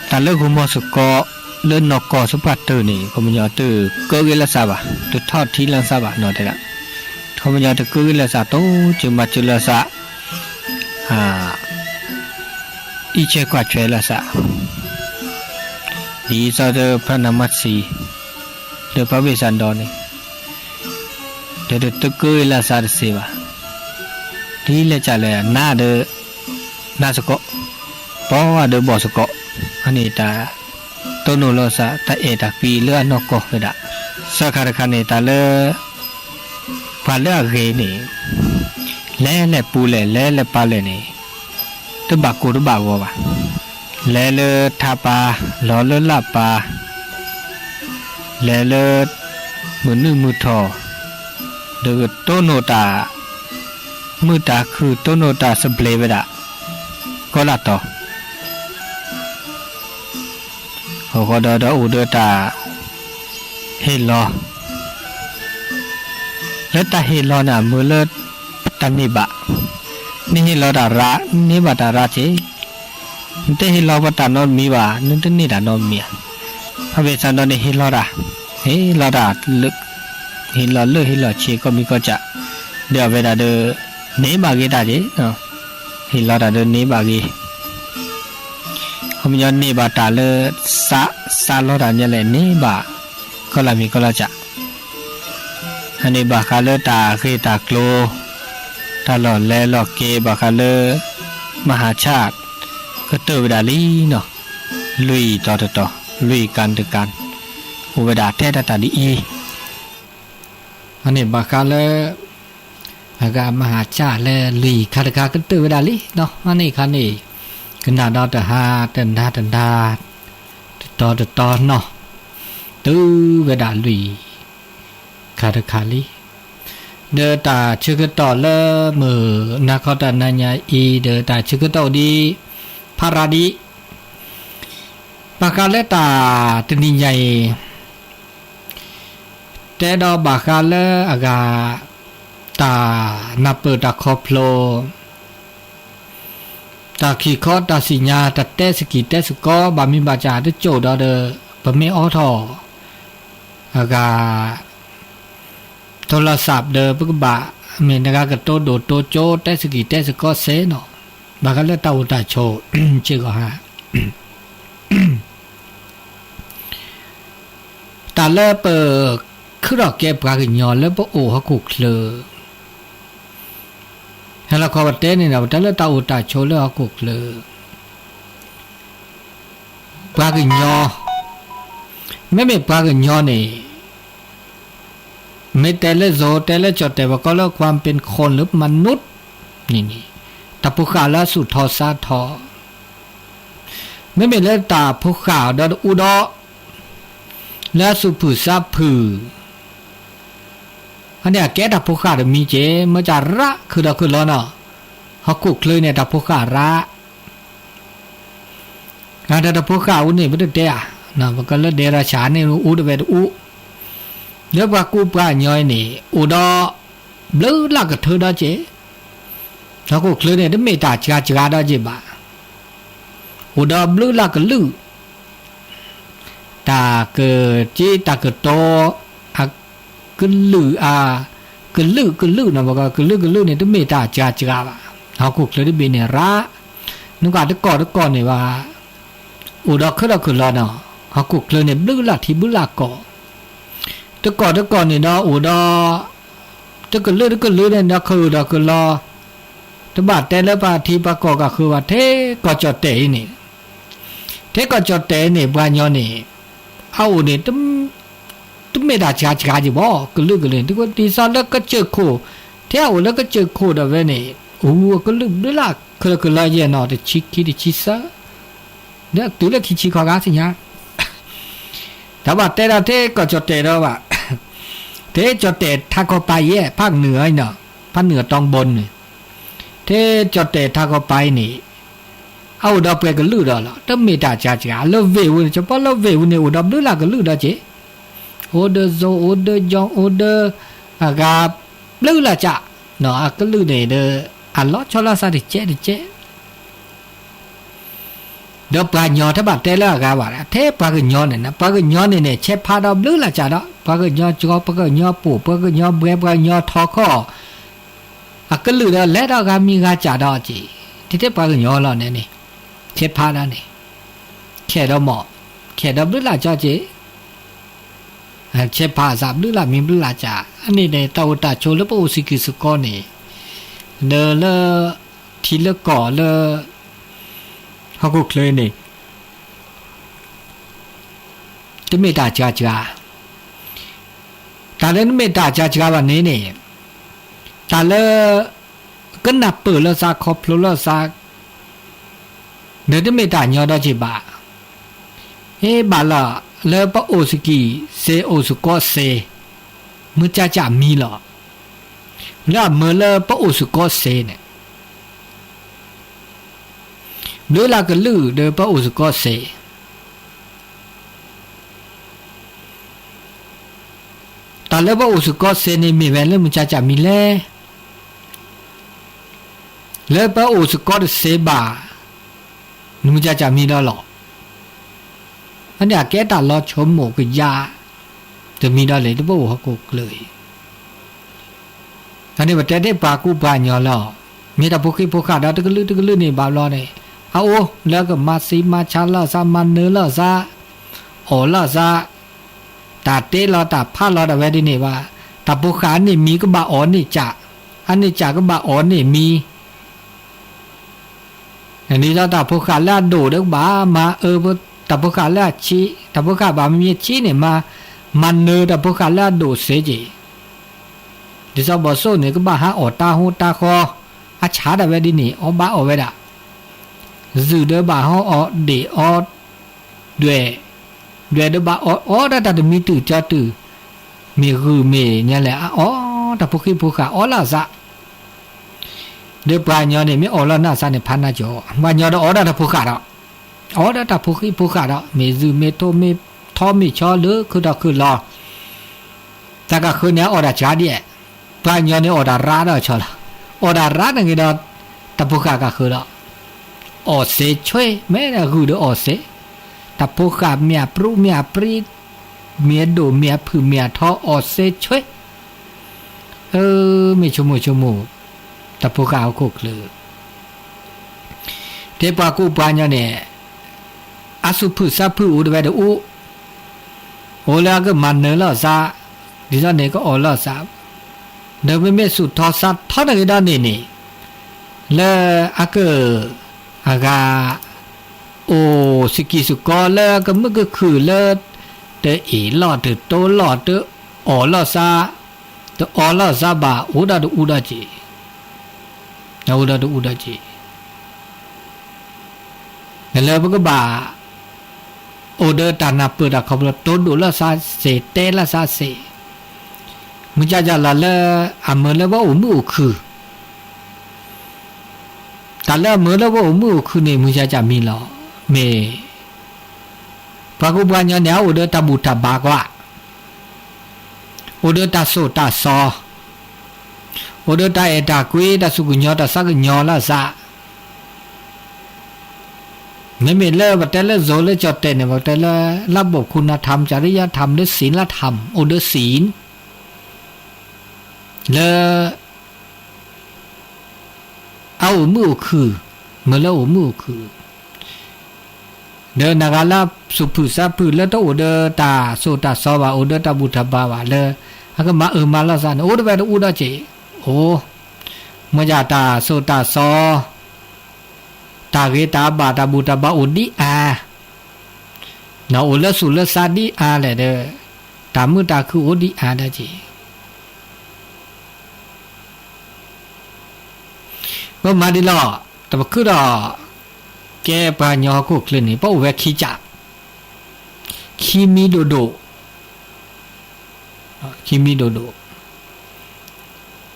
တၢ်လၢဂီၤမီၢ်စ့ၢ်ကီး လၢနီၢ်ကီၢ်သပှၢ်တၢၢ်န့ၣ် ခီပညီတကၢဂ့ၤလၢသးဘၣ်, တထီၣ်ထံလၢသးဘၣ်နီၤတဲဒၣ်. ခီပညီတကၢဂ့ၤလၢသး တိစၢၤမၤစၢၤလၢသး အံးဆဲးကွၢ်ဆဲးလၢသး ဒ်သိးဒီးဖးနးမါဆံး ဒီးဖါဘ့ၣ်ဆၣ်ဒီးန့ၣ် ဒီးတကၢဂ့ၤလၢသးတစ့ၢ်ဘၣ်. ဒ်လဲၣ်ကလဲၣ် နးဒီး နးစ့ၢ်ကီး, ဘီဒီးဘီစ့ၢ်ကီး, အန့ၣ်တၢ်တိၢ်နီၣ်လီၤသး တၢ်အဲၣ်တၢ်ကွံလၢအနီၢ်ကီၢ်ဝဲဒၣ်. သၢခါတခါန့ၣ် တၢ်လၢ ပှၤလၢအဂ့ၤန့ၣ် လဲၤလဲၤပူၤလဲၣ် လဲၤလဲၤပၤလဲၣ်န့ၣ် တဘၣ်ကိၢ်တဘၣ်ဂီၤဘၣ်. လဲၤလၢထးပၤ လီၤလၢလၢ်ပၤ လဲၤလၢ မုၢ်နုာ်မုၢ်ထီၣ် ဒီးကတိၢ်နီၣ်တၢ် မုာ်တၢ်ခုၣ် တိၢ်နီၣ်တၢ်သဘျ့ဝဲဒၣ် ကီးလၢတီၤ အဃိဒီးဒီးအိၣ်ဒီးတၢ် ဟ့ၣ်လီၤ လၢတၢ်ဟ့ၣ်လီၤန့ၣ် မ့ၢ်လၢတၢ်န့ၢ်ဘၣ်, နဟ့ၣ်လီၤတၢ်ရၤ နန့ၢ်ဘၣ်တၢ်ရၤက့ၤ, နတဟ့ၣ်လီၤပတၢ်နီတမံၤဘၣ် နတန့ၢ်တၢ်နီတမံၤဧါ. ဖါဘ့ၣ်ဆၣ်ဒီးန့ၣ်ဟ့ၣ်လီၤတၢ်, ဟ့ၣ်လီၤတၢ်လၢ ဟ့ၣ်လီၤလၢဟ့ၣ်လီၤဆ့ ကီၢ်မံၤကီၢ်စဲး, ဒီးအဝဲဒၣ်ဒီး န့ၢ်ဘၣ်ဂ့ၤတၢ်က့ၤ, ဟ့ၣ်လီၤတၢ်ဒီးန့ၢ်ဘၣ်ဂ့ၤ, ခီပညီန့ၢ်ဘၣ်တၢ်လၢ စး စးလီၤတၢ်ညါလဲၣ်န့ၢ်ဘၣ် ကီၢ်လၢမံၤကီၢ်လၢစဲး အန့ၣ်ဘၣ်ဃးလၢတၢ်ဂ့ၢ်တၢ်ကျိၤ တၢ်လီၢ်လဲၤလီၢ်က့ၤ ဘၣ်ဃးလၢ မဟာချစ် ကတၢၢ်ဝဲဒၣ်လံနီၤ, လွံၢ်တီၤတတီၤ လွံၢ်ကၣ်တကၣ် အိၣ်ဝဲဒၣ်ထဲတၢ်တၢ်ဒ်အံၤ, အန့ၣ်ဘၣ်ဃးလၢ အဂၤမဟာချစ် လၢလွံၢ်ခါတခါကတၢၢ်ဝဲဒၣ်လံနီၤ, အန့ၣ်ခါန့ၣ် ကနၣ်ဒီးတဟါ တနၤတနၤ တတီၤတတီၤနီၤ, တုၤဝဲဒၣ်လွံၢ် ခါတခါလံ. ဒီးတၢ်ဆၢကတီၢ်လၢမုၢ်နၤခီတၢ်နၤညါအံၤ ဒီးတၢ်ဆၢကတီၢ်ဒ် ဖးရၤဒံး ဘၣ်ဃးလၢတၢ်တနံၤညါအံၤ တၢ် တဲဒီးဘၣ်ဃးလၢအဂၤ တၢ်နၢ်ပၢၢ်တၢ်ခီဖျိ တၢ်ခံးခီတၢ်စံၣ်ညါ တၢ်တဲစကံၢ်တဲစကီ ဘၣ်မံၤဘၣ်တၢ်တစိၢ်ဒီးဒီး ပမ့ၢ်အိးထီၣ် အဂၤ ထိလၢစးဒီး ပကဘၣ်မ့ၢ်နဂၤကတိၤဒိၣ်တိၤကၠိ တဲစကံၢ်တဲစကီစ့ၢ်နီၤ, ဘၣ်ဃးလၢတၢ်အိၣ်တၢ်ဆိး စ့ၢ်ကီးဟါ တၢ်လၢပခုထီၣ်ကဲပှၤကညီလၢပအိၣ်ဟီၣ်ခိၣ်ချၢ ဟဲလီၤခီပတဲန့ၣ်ဒီး ပတၢ်လၢတၢ်အိၣ်တၢ်ဆိးလၢဟီၣ်ခိၣ်ချၢ ပှၤကညီ, မ့မ့ၢ်ပှၤကညီန့ၣ် မ့ၢ်တဲလၢ စိၤတဲလၢကၠီၣ်တဲာ် ပကိးလၢ ความเป็นคน หรือ มนุษย์ န့ၣ်န့ၣ် တၢ်ဖိဃၢ်လၢအသူၣ်ထီၣ်သးထီၣ်, မ့မ့ၢ်လၢတၢ်ဖိဃၢ်ဒီးတအူဒီး လၢအသူၣ်ဖုၣ်သးဖုၣ် အန့ၣ်အကဲတၢ်ဖိဃၢ်တမံၤက့ၤ မ့ၢ်တၢ်ရးခုၣ်ဒီးခုၣ်လီၤနီၤ, ဟီၣ်ခိၣ်ချၢန့ၣ်တၢ်ဖိဃၢ်ရး ဒီးတၢ်ဖိဃၢ်အူန့ၣ် ပတတဲဧါ, ပကလၢဒဲရၢၡါန့ၣ် အူတဝဲတအူ, လၢပှၤကူပှၤကညီအံၤန့ၣ် အိၣ်ဒီး ဘျုးလၢ်ကထၢဒီးက့ၤ, ဟီၣ်ခိၣ်ချၢန့ၣ် တမ့ၢ်တၢ်စှၤစှၤဒီးက့ၤဘၣ်, အိၣ်ဒီးဘျုးလၢ်ကလုာ် တၢ်ကက့တၢ်ကတီၤ အကလုာ်အါ, ကလုာ်ကလုာ်နီၤ ပကကလုာ်ကလုာ်န့ၣ် တမ့ၢ်တၢ်စှၤစှၤဘၣ်, ဟီၣ်ခိၣ်ချၢတဘ့ၣ်န့ၣ်ရး, နကွၢ်တကီၢ်တကီၢ်န့ၣ်ဘၣ်, အိၣ်ဒီးခုၣ်ဒီးခုၣ်လီၤနီၤ, ဟီၣ်ခိၣ်ချၢန့ၣ် ဘျုးလၢ်ထံဘျုးလၢ်ကီၢ်, တကီၢ်တကီၢ်န့ၣ်ဒီးအိၣ်ဒီး တကလုာ်တကလုာ်န့ၣ်ဒီး ခုၣ်ဒီးခုၣ်လီၤ, တဘၣ်တဲလၢပှၤထံပှၤကီၢ်ကဃုဘၣ်, ထဲကီၢ်ကၠီၣ်တဲာ်အံၤန့ၣ်, ထဲကီၢ်ကၠီၣ်တဲာ်အံၤန့ၣ် ပှၤကညီန့ၣ် အအိၣ်န့ၣ် တမ့ၢ်တၢ်စှၤစှၤက့ၤဘၣ်, ကလုာ်ကလုာ်န့ၣ် ဒ်သိးလၢကစၢၢ်ခိၣ်, ထဲအအိၣ်လၢကစၢၢ်ခိၣ်ဒီးဝဲန့ၣ် အိၣ်ကလုာ်ဘျုးလၢ်ခုၣ်ဒီးခုၣ်လီၤယဲၢ်နီၤ, တဆံခံတဆံသၢ ဒီးတုၤလၢခံဆံခီဂၤသ့ၣ်ညါ, တဘၣ်တဲဒီးထဲကီၢ်ကၠီၣ်တဲာ်ဒီးဘၣ်, ထဲကၠီၣ်တဲာ်ထးခီပၤယဲၢ် ဖးနုာ်အံၤနီၤ, ဖးနုာ်အတီဘီန့ၣ်, ထဲကၠီၣ်တဲာ်ထးခီပၤအံၤန့ၣ်, အအိၣ်ဒီးပှဲၤကလုာ်ဒီးလီၤ, တမ့ၢ်တၢ်စှၤစှၤ, လၢဝ့ၢ်ပူၤန့ၣ် ကပီလၢဝ့ၢ်ပူၤန့ၣ် အိၣ်ဒီးဘျုးလၢ်ကလုာ်ဒီးက့ၤ, အိၣ်ဒီးစိၤ အိၣ်ဒီးယီၣ် အိၣ်ဒီး အဂၤ ဘျုးလၢ်ကၢ်, အကလုာ်န့ၣ်ဒီး အလီၤဆီလီၤသးတကဲးတကဲး ဒီးပှၤကညီတဘၣ်တဲလၢအဂၤဘၣ်, ထဲပှၤကညီန့ၣ် ပှၤကညီန့ၣ်န့ၣ် ဆဲးဖးဒီးဘျုးလၢ်ကၢ်ဒီး ပှၤကညီကီ ပှၤကညီပိာ် ပှၤကညီဘှဲ ပှၤကညီထီခီၣ်, အကလုာ်ဒီးလဲၤဒီးဂၤမံၤဂၤကၢ်ဒီးက့ၤ, ထဲထဲပှၤကညီလီၤန့ၣ်န့ၣ်, ဆဲးဖးဒီးန့ၣ်, ခဲဒီးမီၢ်, ခဲဒီးဘျုးလၢ်ကၢ်က့ၤ ဆဲးဖးအသးဘျုးလၢ်မံၤဘျုးလၢ်ကၢ်, အန့ၣ်န့ၣ် တၢ်အိၣ်တၢ်ဆိးလၢပအိၣ်စ့ၢ်ကီးစ့ၢ်ကီးန့ၣ်, ဒီးလၢ ထံလၢကီၢ်လၢ ဟီၣ်ခိၣ်ချၢန့ၣ် တမ့ၢ်တၢ်စှၤစှၤ, တၢ်လၢတမ့ၢ်တၢ်စှၤစှၤဘၣ်န့ၣ်န့ၣ်, တၢ်လၢ ကနၢ်ပၢၢ်လၢသး ခီဖျိလၢသး ဒီးတမ့ၢ်တၢ်ညီဒီးက့ၤဘၣ်, ဟ့ၣ်ဘၣ်လၢ လၢပအိၣ်စ့ၢ်ကီးစ့ၢ် အိၣ်စ့ၢ်ကီးစ့ၢ်, မုၢ်ကၢ်ကၢ်မံၤလီၤ, လၢအမၢလၢပအိၣ်စ့ၢ်ကီးစ့ၢ်န့ၣ် ဘျုးလၢ်ကလုာ်ဒီးပအိၣ်စ့ၢ်ကီးစ့ၢ်, တၢ်လၢပအိၣ်စ့ၢ်ကီးစ့ၢ်န့ၣ် မ့ၢ်ဝဲလၢမုၢ်ကၢ်ကၢ်မံၤလဲၣ်, လၢပအိၣ်စ့ၢ်ကီးတစ့ၢ်ဘၣ်, မုၢ်ကၢ်ကၢ်မံၤဒီးလီၤ, အန့ၣ်အကဲတၢ်လီၤဆိကမိၣ်ကယၢ် တမံၤဒီးလဲၣ် တပအိၣ်ဟီၣ်ခိၣ်ချၢအံၤ အန့ၣ်ပတဲတ့ၢ်ပှၤကူပှၤကညီလီၤ, မ့ၢ်တၢ်ဖိဃံဖိဃာ်ဒီးတကလုာ်တကလုာ်န့ၣ်ဘၣ်ဘျီန့ၣ်, အအိၣ်လၢကမၤသံမၤဆါလီၤသး မၤနၢၤလီၤသး, အီၣ်လီၤသး, တၢ်တ့လီၤတၢ်ဖးလီၤတၢ်ဝဲဒ်န့ၣ်ဘၣ်, တၢ်ဖိဃာ်အန့ၣ်မံၤကဘၣ်အီၣ်န့ၢ်ကၢ်, အန့ၢ်ကၢ်ကဘၣ်အီၣ်န့ၢ်မံၤ ဒ်သိးတၢ်ဖိဃာ်လၢအဒိၣ်ဒီးကဘၣ်မၤအၢ တၢ်ဖိဃာ်လၢအဆံး, တၢ်ဖိဃာ်ဘၣ်မ့ၢ်ဆံးန့ၣ် မၤ, မၤနၢၤတၢ်ဖိဃာ်လၢအဒိၣ်စ့ၢ်ကီး, ဒ်သိးဘီၣ်သိၣ်န့ၣ် ကဘၣ်ဟးအီၣ်တၢ်ဟိတၢ်ဃီ, အဆၣ်ဒၣ်ဝဲဒ်န့ၣ် အီၣ်ဘၣ်အီၣ်ဝဲဒၣ်, စူၣ်ဒီးဘၣ်ဟးအီၣ်ဒ့ၣ်အီၣ်ဒွဲၣ်, ဒွဲၣ်ဒီးဘၣ်အီၣ်အီၣ်ဒၣ်တၢ်တမံၤတုၤကၠီတုၤ, မ့ၢ်ဂုၢ်မ့ၢ်ညါလဲၣ် အအီၣ်တၢ်ဖိဃံဖိဃာ်အီၣ်လီၤသး ဒီးပှၤကညီန့ၣ် မ့ၢ်အီၣ်လီၤနၢ်သးန့ၣ် ဖးနၢ်ကၠီ, ပှၤကညီဒီးအီၣ်ဒၣ်တၢ်ဖိဃာ်ဒီး, အီၣ်ဒၣ်တၢ်ဖိဃံဖိဃာ်ဒီး မ့ၢ်စုမ့ၢ်ထိးမ့ၢ်ထီမ့ၢ်ဆီလၢခုၣ်ထီၣ်ခုၣ်လီၤ, တၢ်ကဃၢၤန့ၣ်အီၣ်တၢ်စှၤဒ်အဲၣ်, ပှၤကညီန့ၣ်အီၣ်တၢ်ရါဒီးဆီလီၤ, အီၣ်တၢ်ရါန့ၣ်ဂ့ၤဒီး တၢ်ဖိဃၢ်ကဃၢၤဒီး အီၣ်စ့ဆွ့, မ့ၢ်ဂုၢ်ဒီးအီၣ်စ့, တၢ်ဖိဃၢ်မ့ၢ်အပြူးမ့ၢ်အပြံ, မ့ၢ်အဒိၣ်မ့ၢ်အဖုၣ်မ့ၢ်အထီ အီၣ်စ့ဆွ့, အၢ မ့ၢ်ဆိကမိၣ်ဆိကမိၣ်, တၢ်ဖိဃၢ်ဟီၣ်ခိၣ်ချၢ တဲပှၤကူပှၤကညီန့ၣ် အသူၣ်ဖုၣ်သးဖုၣ်အိၣ်တဝဲတအိၣ်, အိၣ်လၢအကမၤနၢၤလီၤသး, ဒ်သိးန့ၣ်ကအီၣ်လီၤသး, ဒီးမ့မ့ၢ်သူၣ်ထီသးထီန့ၣ်ဂ့ၤဒီးန့ၣ်န့ၣ်, လၢအက, အဂၤ, အိၣ်စကံးစကီလၢကမုာ်ကခုၣ်လၢ တအ့ၣ်လီၤတတိလီၤတအီၣ်လီၤသး, တအီၣ်လီၤသးဘၣ် အိၣ်ဒီးတအူဒီးက့ၤ, အိၣ်ဒီးတအူဒီးက့ၤ လၢပကဘၣ် အိၣ်ဒီးတၢ်နၢ်ပၢၢ်တၢ်ခီဖျိ တိၢ်ဒိၣ်လီၤသးစ့ၢ် တဲလီၤသးစ့ၢ်, မုၢ်ကၢ်ကၢ်လီၤလၢ အမၢလၢပအိၣ်မုာ်အိၣ်ခုၣ်, တၢ်လၢအမၢလၢပအိၣ်မုာ်အိၣ်ခုၣ်န့ၣ် မုၢ်ကၢ်ကၢ်မံၤလီၤ, မ့ၢ် ပှၤကူပှၤကညီန့ၣ် အအိၣ်ဒီးတၢ်ဘူၣ်တၢ်ဘါကွၢ်, အိၣ်ဒီးတၢ်သိၣ်တၢ်သီ, အိၣ်ဒီးတၢ်အဲၣ်တၢ်ကွံ တၢ်သူၣ်ကညီၤတၢ်သးကညီၤလီၤသး, မ့မ့ၢ်လၢပတဲလၢ ဇိၤလၢကၠီၣ်တဲၣ်န့ၣ် ပတဲလၢ လၢဘိၣ်ခူနၤထၢမ် ကၠီၣ်ရံယါထၢမ် လၢသံလါထၢမ် အိၣ်ဒီးသံ လၢ အအိၣ်မုာ်အိၣ်ခုၣ်, မၢလၢအိၣ်မုာ်အိၣ်ခုၣ်, ဒီးနဂၤလၢသူၣ်ဖုၣ်သးဖုၣ်လၢတအိၣ်ဒီးတၢ်သိၣ်တၢ်သီဘၣ် အိၣ်ဒီးတၢ်ဘူၣ်တၢ်ဘါဘၣ်လၢ အကမၤအၢမၤလီၤသးန့ၣ် အိၣ်တဝဲတအူဒီးက့ၤ, အိၣ်, မ့ၢ်ဒၣ်တၢ်သိၣ်တၢ်သီ တၢ်ဂ့ၤတၢ်ဘၣ်တၢ်ဘူၣ်တၢ်ဘါအိၣ်ဒ်အါ, အိၣ်လၢသူၣ်လၢသးဒ်အါလဲၣ်ဒီး တၢ်မုာ်တၢ်ခုၣ်အိၣ်ဒ်အါဒီးက့ၤ ပမၤဒ်လီၤ, တပခုဒီး ကဲပှၤကညီဟီၣ်ခိၣ်ချၢန့ၣ် ပအိၣ်ဝဲခံကၠး, ခံမံၤဒိၣ်ဒိၣ်, ခံမံၤဒိၣ်ဒိၣ်,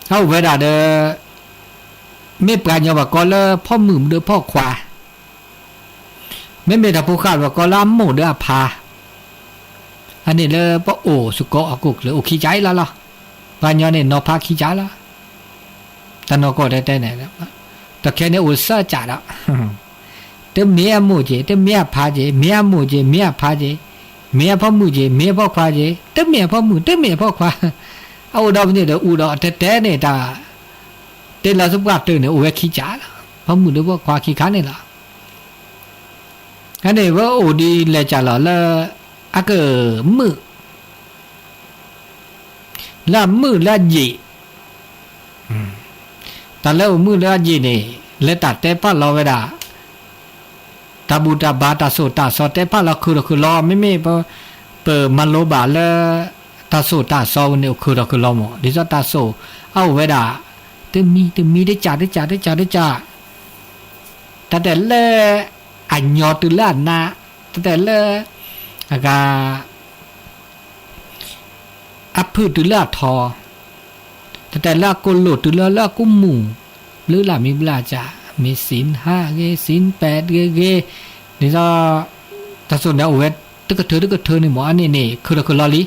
အအိၣ်ဝဲဒၣ်ဒီး မ့ၢ်ပှၤကညီဘၣ်ကီလၢဖီမုၣ်ဒီးဖီခွါ, မ့မ့ၢ်တၢ်ဖိဃၢ်ဘၣ်ကီလၢအမိၢ်ဒီးအဖါ, အန့ၣ်လၢပအိၣ်စ့ၢ်ကီးဟီၣ်ခိၣ်ချၢ အိၣ်ခံကၠးအံၤလီၤလီၤ, ပှၤကညီန့ၣ်နီၤဖးခံကၠးလီၤ, တၢ်နီၢ်ကီၢ်တဲတဲန့ၣ်, တၢ်ခဲန့ၣ်အိၣ်သၢကၠးဒီး တမ့ၢ်အမိၢ်က့ၤ တမ့ၢ်အဖါက့ၤ မ့ၢ်အမိၢ်က့ၤ မ့ၢ်အဖါက့ၤ, မ့ၢ်အဖီမုၣ်က့ၤ မ့ၢ်အဖီခွါက့ၤ တမ့ၢ်အဖီမုၣ် တမ့ၢ်အဖီခွါ, အအိၣ်ဒီးပန့ၣ်ဒီးအူဒီးတဲတဲန့ၣ်တၢ်, တဲလီၤသပှၢ်တၢၢ်န့ၣ် အိၣ်ဝဲခံကၠးလီၤ, ဖီမုၣ်ဒီးဖီခွါခံခါန့ၣ်လီၤ, အန့ၣ်ဝဲအိၣ်ဒ်လဲၣ်ကၠးလီၤလၢ အကမုာ် လၢအမုာ်လၢအယံာ်, တၢ်လၢအိၣ်မုာ်လၢအယံာ်န့ၣ် လၢတၢ်တဲဖးလီၤဝဲဒၣ်, တၢ်ဘူၣ်တၢ်ဘါတၢ်သိၣ်တၢ်သီတဲဖးလီၤခုၣ်ထီၣ်ခုၣ်လီၤ မ့မ့ၢ်ပ, ပမၤလိဘၣ်လၢ တၢ်သိၣ်တၢ်သီဝဲန့ၣ်အိၣ်ခုၣ်ထီၣ်ခုၣ်လီၤမး ဒ်သိးတၢ်သိၣ်, အအိၣ်ဝဲဒၣ်, တမံၤတမံၤတကၠး တကၠး တကၠး တကၠး, တၢ်တဲလၢ, အညီတုၤလၢအနါ, တၢ်တဲလၢ, အဂၤ အဖုၣ်တုၤလၢအထီ, တၢ်တဲလၢအကိၣ်လိၣ်တုၤလၢလၢအကိၣ်မူၣ်, ဘျုးလၢ်မံၤဘျၢ်ကၢ်, မ့ၢ်သံဟးဂ့ၤ သံပဲးဂ့ၤဂ့ၤ, ဒ်သိး, တၢ်သိၣ်န့ၣ်အိၣ်ဝဲတကထၢတကထၢန့ၣ်မး အန့ၣ်န့ၣ် ခုၣ်ထီၣ်ခုၣ်လီၤလံ,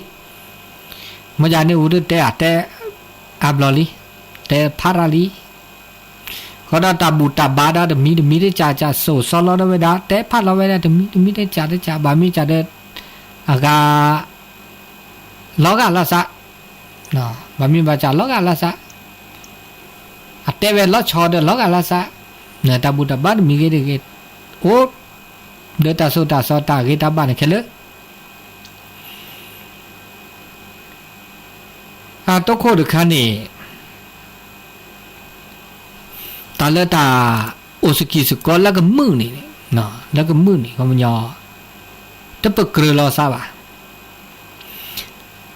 မ့ၢ်ယၤန့ၣ်အိၣ်တတဲအတဲ, အါဘျီလံ, တဲဖးရၤလံ ဃီဒီးတၢ်ဘူၣ်တၢ်ဘါဒီးတမံၤတမံၤတကၠးကၠး သိၣ်စီလီၤဒီးဝဲဒၣ် တဲဖးလီၤဝဲဒၣ်တမံၤတမံၤတကၠးတကၠး ဘၣ်မ့ၢ်ကၠးဒီး, အဂၤ, လီၤဂာ်လီၤသး, ဘၣ်မ့ၢ်ဘၣ်ကၠးလီၤဂာ်လီၤသး, အတဲဝဲလီၤဆီဒီးလီၤဂာ်လီၤသး, တၢ်ဘူၣ်တၢ်ဘါတမံၤဂ့ၤတဂ့ၤ, အိၣ်, ဒီးတၢ်သိၣ်တၢ်သီတၢ်ဂ့ၤတၢ်ဘၣ်န့ၣ်ခဲလၢာ် အတိခိၣ်တခါန့ၣ်, တၢ်လၢတၢ်အိၣ်စကံးစကီလၢကမုာ်န့ၣ်, လၢကမုာ်န့ၣ် ခီပညီ, တပကြၢးလီၤသးဘၣ်.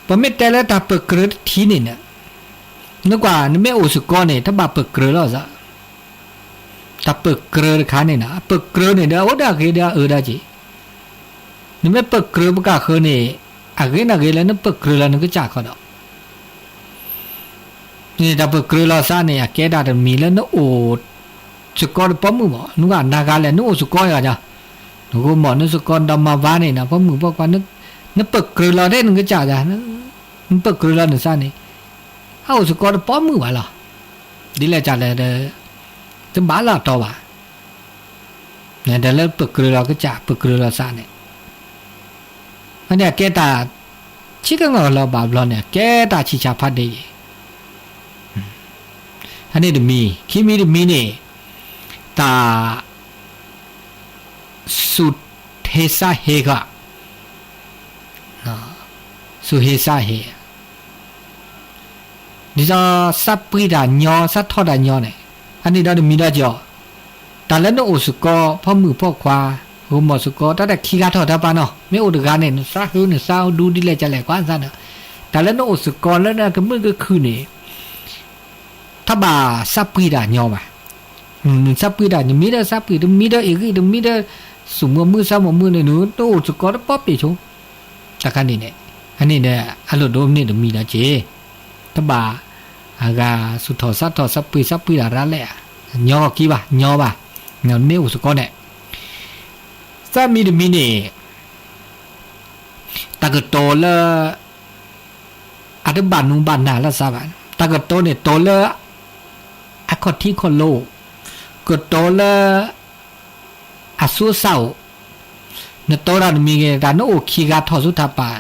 ပမ့ၢ်တဲလၢတၢ်ပကြၢးတထံၣ်န့ၣ်န့ၣ်, နကွၢ်နမ့ၢ်အိၣ်စကီန့ၣ် တဘၣ်ပကြၢးလီၤသး တၢ်ပကြၢးတခါန့ၣ်န့ၣ် အပကြၢးန့ၣ်ဒီးအိၣ်ဒီးအဂ့ၤဒီးအအၢဒီးက့ၤ, နမ့ၢ်ပကြၢးပကဃၢၤန့ၣ်, အဂ့ၤန့ၣ်ဂ့ၤလၢနပကြၢးလီၤနကစၢ်ခီဒီး, န့ၣ်တၢ်ပကြၢးလီၤသးန့ၣ် အကဲဒၣ်တမံၤလၢနအိၣ်စကီဒီးပိာ်မုၣ်မး, နကွၢ်နၤဂၤလဲၣ် နအိၣ်စကီယၤ, နဂိၢ်မး နစကီဒီးမၤဝါန့ၣ် ပိာ်မုၣ်ပိာ်ခွါ, နပကြၢးလီၤဒ်နကစၢ်ယၤ, နပကြၢးလီၤနသးန့ၣ်, အအိၣ်သကိးတပိာ်မုၣ်ဘၣ်လီၤ. ဒ်လဲၣ်ကလဲၣ်ဒီး တဘၣ်လၢအတီဘၣ်. ဒီးလၢပကြၢးလီၤကစၢ် ပကြၢးလီၤသးန့ၣ်, အန့ၣ်အကဲတၢ် ဆံကငီၢ်လီၤဘၣ်ဘျီန့ၣ် အကဲတၢ်ဆံးဆါဖးဒိၣ်အံၤ. အန့ၣ်တမံၤ, ခံမံၤတမံၤန့ၣ်, တၢ် စူၢ်ဟ့ၣ်သးဟ့ၣ်ဃာ်, စူၢ်ဟ့ၣ်သးဟ့ၣ် ဒ်သိးသးပှ့ၤတၢ်ညီ သးထီၣ်တၢ်ညီန့ၣ်, အန့ၣ်ဒီးတမံၤဒီးကီး, တၢ်လၢနအိၣ်သကိး ဖီမုၣ်ဖီခွါ ဂီၢ်မီၢ်သကိး တၢ်တခံဂၤထီၣ်တၢ်ပာ်နီၤ မ့ၢ်အိၣ်တဂၤန့ၣ် နသးဟုနသးဒူဒ်လဲၣ်ကလဲၣ်ကွၢ်သးဒီး, တၢ်လၢနအိၣ်သကိးလၢနကမုာ်ကခုၣ်န့ၣ် ထီၣ်ဘၣ်သးပှ့ၤတၢ်ညီဘၣ်. နသးပှ့ၤတၢ် နမံၤဒီးသးပှ့ၤ တမံၤဒီးအ့ၣ်ဂံၢ် တမံၤဒီး စူၣ်မုာ်မုာ်သးမုာ်မုာ်န့ၣ် နတအိၣ်သကိးတပီပ့ၤဆိ တခါန့ၣ်န့ၣ်, အန့ၣ်ဒီး အလိၣ်ဒိၣ်န့ၣ်တမံၤဒီးက့ၤ, တဘၣ် အဂၤစူၢ်ထီၣ်သးထီၣ် သးပှ့ၤသးပှ့ၤတၢ်ရၤလဲၣ်, ညီကီးက့ၤဘၣ် ညီဘၣ်, မ့ၢ်အိၣ်သကိးန့ၣ်, သၢမံၤတမံၤန့ၣ် တၢ်ကတိၤလၢ အတဘၣ်နူဘၣ်နၢ်လၢသးဘၣ်, တၢ်ကတိၤန့ၣ် တိၤလၢ အခီၣ်ထံးခီၣ်လိၤ, ကတိၤလၢ အသူအသၣ်အိၣ်, နတိၤတၢ်တမံၤဂ့ၤ တၢ်နအိၣ်ခံဂၤထီၣ်ဆူထးပာ်,